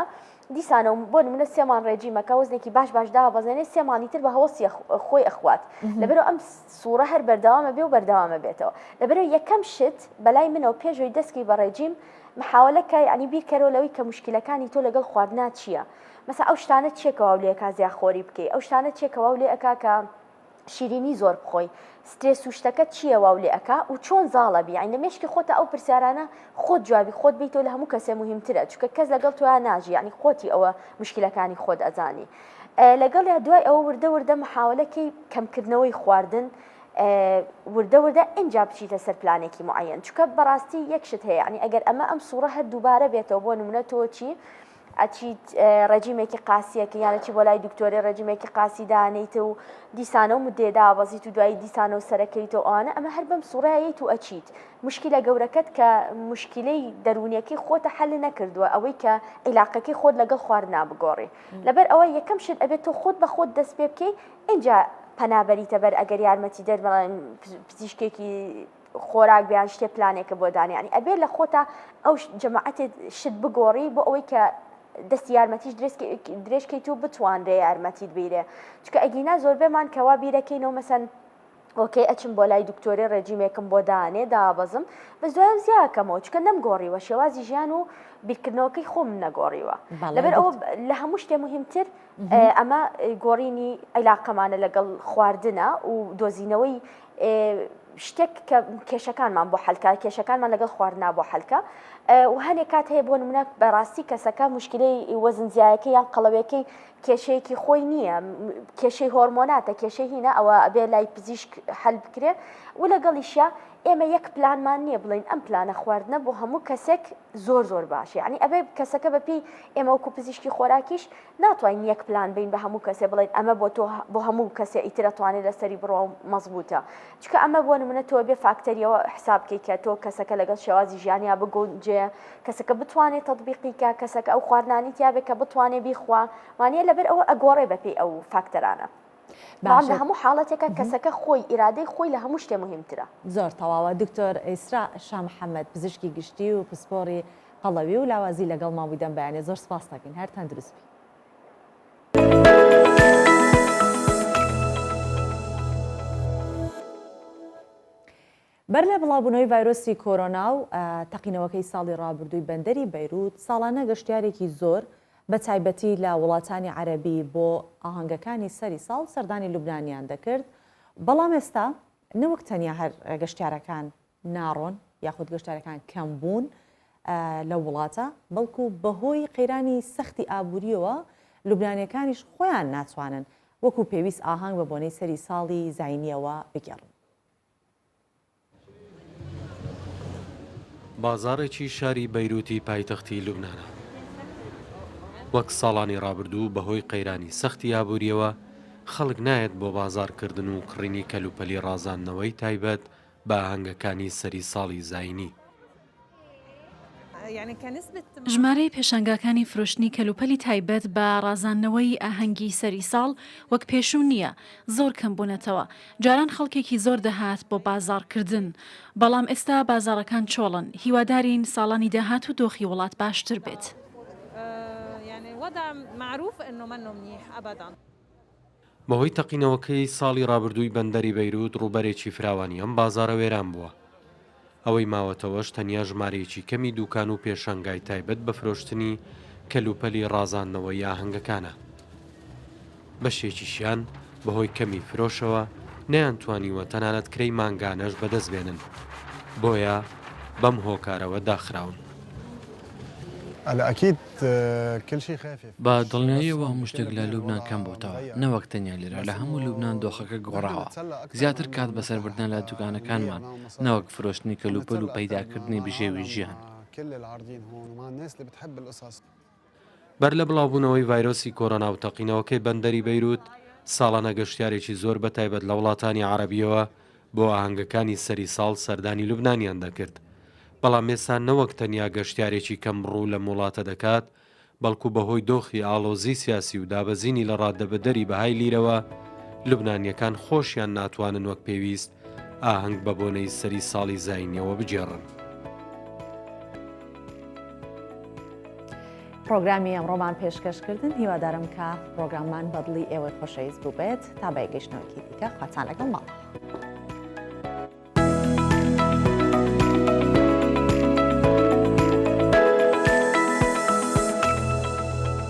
دیسانەوە بۆ نمونە سێ مانگ ڕێجیمەکە وەزنێکی باش باش دابەزێنێ سێ مانگی تر بە هەوەسی خۆی ئەخوات لەبەرئەوە ئەم سوڕە هەر بەردەوامە بێ و بەردەوامە بێتەوە لەبەرئەوە یەکەم شت بەلای منەوە پێشەوەی دەستکەی بە ڕێجیم محاوەلە کە یعنی بیرکەرەوە لەوەی کە مشکلەکانی تۆ لەگەڵ خواردنا چییە مەسا ئەو شتانە چییە کە واو لێکا زیاخۆری بکەی ئەو شتانە چییە کە واو لێ ئەکا کە شیرینی زۆر بخۆی سترێس و شتەکەت چییە واو لێ ئەکا و چۆن زاڵ ئەبی یانی لە مێشکی خۆتا ئەو پرسیارانە خۆت جوابی خۆت بیتەوە لە هەموو کەسێ موهیمترە چونکە کەس لەگەڵ تۆیا ناژی یانی خۆتی ئەوە مشکلەکانی خۆت ئەزانی لەگەڵیا دوای ئەوە وردە وردە محاوەلە کەی کەمکردنەوەی خواردن. وردە وردە ئینجا بچیتە سەر پلانێکی معەن چونکە بەڕاستی یەک شت هەیە یعنی ئەگەر ئەمە ئەم سوڕە هەر دووبارە بێتەوە بۆ نمونە تۆ چی ئەچیت ڕێجیمێکی قاسیەکە یان ئەچی بۆ لای دکتۆرێ ڕێجیمێکی قاسی دانیت و دیسانە و مدێ دابەزیت و دوایی دیسانە و سەرەکەیتەوە ئەوانە ئەمە هەر بەم سوڕایەیت و ئەچیت مشکلە گەورەکەت کە مشکلەی دەروونیەکەی خۆتە حەل نەکردووە ئەوەی کە عیلاقەکەی خۆت لەگەڵ خواردنا بگۆڕی لەبەر ئەوە یەکەم شت ئەبێت تۆ خۆت بە خۆت دەست پێ بکەی ئینجا پەنا بەریتە بەر ئەگەر یارمەتیدەر بەڵام پزیشکێکی خۆراک بیان شتێ پلانێکە بۆ دانێ یانی ئەبێ لە خۆتا ئەو جەماعەتێ شت بگۆڕی بۆ ئەوەی کە دەستی یارمەتیش درێژکەیت و بتوانرێ یارمەتیت بیرێ چونکە ئەگینا زۆربەمان کەوا بیرەکەینەوە مەسەن ئۆکەی ئەچم بۆ لای دکتۆرێ ڕێجیمێکم بۆ دانێ دابەزم بەس دوایە زیاکەمەوە چونکە نەمگۆڕیوە شێوازی ژیان و بیرکردنەوەکەی خۆم نەگۆڕیوە لەبەر ئەوە لە هەموو شتێ مهمتر ئەمە گۆڕینی عیلاقەمانە لەگەڵ خواردنە و دۆزینەوەی شتێک کە کێشەکانمان بۆ حەلکە کێشەکانمان لەگەڵ خواردنا بۆ حەلکە و هەنێک کات هەیە بۆ نمونە بەڕاستی کەسەکە مشکلەی وەزن زیایەکە یان قەڵەوێکەی کێشەیەکی خۆی نییە کێشەی هۆرمۆناتە کێشەی هینە ئەوە ئەبێ لای پزیشک حەل بکرێ و لەگەڵیشە ئێمە یەک پلانمان نییە بڵین ئەم پلانە خواردنە بۆ هەموو کەسێک زۆر زۆر باشە یعنی ئەبێ کەسەکە بەپی ئێمە وەکو پزیشکی خۆراکیش ناتوانین یەک پلان بین بە هەموو کەسێ بڵێن ئەمە بۆ تۆ بۆ هەموو کەسێ ئیتر ئەتوانێت لەسەری بڕوا و مەزبوتە چونکە ئەمە بۆ نمونە تۆ بێ فاکتەریەوە حساب بکەیت کە تۆ کەسەکە لەگەڵ شێوازی ژیانیا بگونجێ کەسەکە بتوانێت تەطبیقی کە کەسەکە ئەو خواردنانی تیاابێ کە بتوانێ بیخوا وانە لەبەر ئەوە ئەگۆڕێ بەپێی ئەو فاکتەرانە بەڵام لە هەموو حاڵەتێکە کەسەکە خۆی ئیرادەی خۆی لە هەموو شتێ مهمترە. زۆر تەواوە دکتۆر ئیسرا شا محەمەد پزیشکی گشتی و پسپۆڕی قەڵەوی و لاوازی لەگەڵمان بووی دەم بەیانیە زۆر سپاست دەکەین هەر تەندروست بی. بەر لە بڵاوبوونەوەی ڤایرۆسی کۆرۆنا و تەقینەوەکەی ساڵی ڕابردووی بەندەری بەیروت، ساڵانە گەشتیارێکی زۆر بە تایبەتی لە وڵاتانی عەرەبی بۆ ئاهەنگەکانی سەری ساڵ سەردانی لوبنانیان دەکرد، بەڵام ئێستا نەوەک تەنیا هەر گەشتیارەکان ناڕۆن یاخود گەشتیارەکان کەم بوون لەو وڵاتە، بەڵکو بەهۆی قەیرانی سەختی ئابوورییەوە لوبنانییەکانیش خۆیان ناتوانن وەکو پێویست ئاهەنگ بە بۆنەی سەری ساڵی زاینییەوە بگێڕن. بازاڕێکی شاری بەیروتی پایتەختی لوبنانە. وەک ساڵانی ڕابردوو بەهۆی قەیرانی سەختی ئابوورییەوە خەڵک نایەت بۆ بازاڕکردن و کڕینی کەلوپەلی ڕازاندنەوەی تایبەت بە ئاهەنگەکانی سەری ساڵی زایینی. ژمارەی پێشانگاکانی فرۆشتنی کەلوپەلی تایبەت بە ڕازاندنەوەی ئاهەنگی سەری ساڵ وەک پێشوو نییە، زۆر کەم بوونەتەوە. جاران خەڵکێکی زۆر دەهات بۆ بازاڕکردن، بەڵام ئێستا بازاڕەکان چۆڵن، هیوادارین ساڵانی داهاتوو دۆخی وڵات باشتر بێت. بەهۆی تەقینەوەکەی ساڵی ڕابردووی بەندەری بەیروت ڕووبەرێکی فراوانی ئەم بازاڕە وێران بووە. ئەوەی ماوەتەوەش تەنیا ژمارەیەکی کەمی دووکان و پێشانگای تایبەت بە فرۆشتنی کەلوپەلی ڕازاندنەوەی ئاهەنگەکانە. بەشێکیشیان بەهۆی کەمی فرۆشەوە نەیانتوانیوە تەنانەت کرێی مانگانەش بەدەست بێنن، بۆیە بەم هۆکارەوە داخراون. بە دڵنیاییەوە هەموو شتێک لە لوبنان کەم بۆتەوە، نەوەک تەنیا لێرە، لە هەموو لوبنان دۆخەکە گۆڕاوە. زیاتر کات بەسەربردنە لە دوکانەکانمان، نەوەک فرۆشتنی کەلوپەل و پەیداکردنی بژێوی ژیان. بەر لە بڵاوبوونەوەی ڤایرۆسی کۆرۆنا و تەقینەوەکەی بەندەری بەیروت، ساڵانە گەشتیارێکی زۆر بە تایبەت لە وڵاتانی عەرەبییەوە بۆ ئاهەنگەکانی سەری ساڵ سەردانی لوبنانیان دەکرد، بەڵام ئێستا نەوەک تەنیا گەشتیارێکی کەم ڕوو لەم وڵاتە دەکات، بەڵکو بەهۆی دۆخی ئاڵۆزی سیاسی و دابەزینی لە ڕاددەبەدەری بەهای لیرەوە، لوبنانییەکان خۆشیان ناتوانن وەک پێویست ئاهەنگ بە بۆنەی سەری ساڵی زایینیەوە بگێڕن. پرۆگرامی ئەمڕۆمان پێشکەشکردن هیوادارم کە پرۆگراممان بەدڵی ئێوەی خۆشەویست بووبێت تا بە یەکگەیشتنەوەکی دیکە خواتان لەگەڵ ماڵەوە.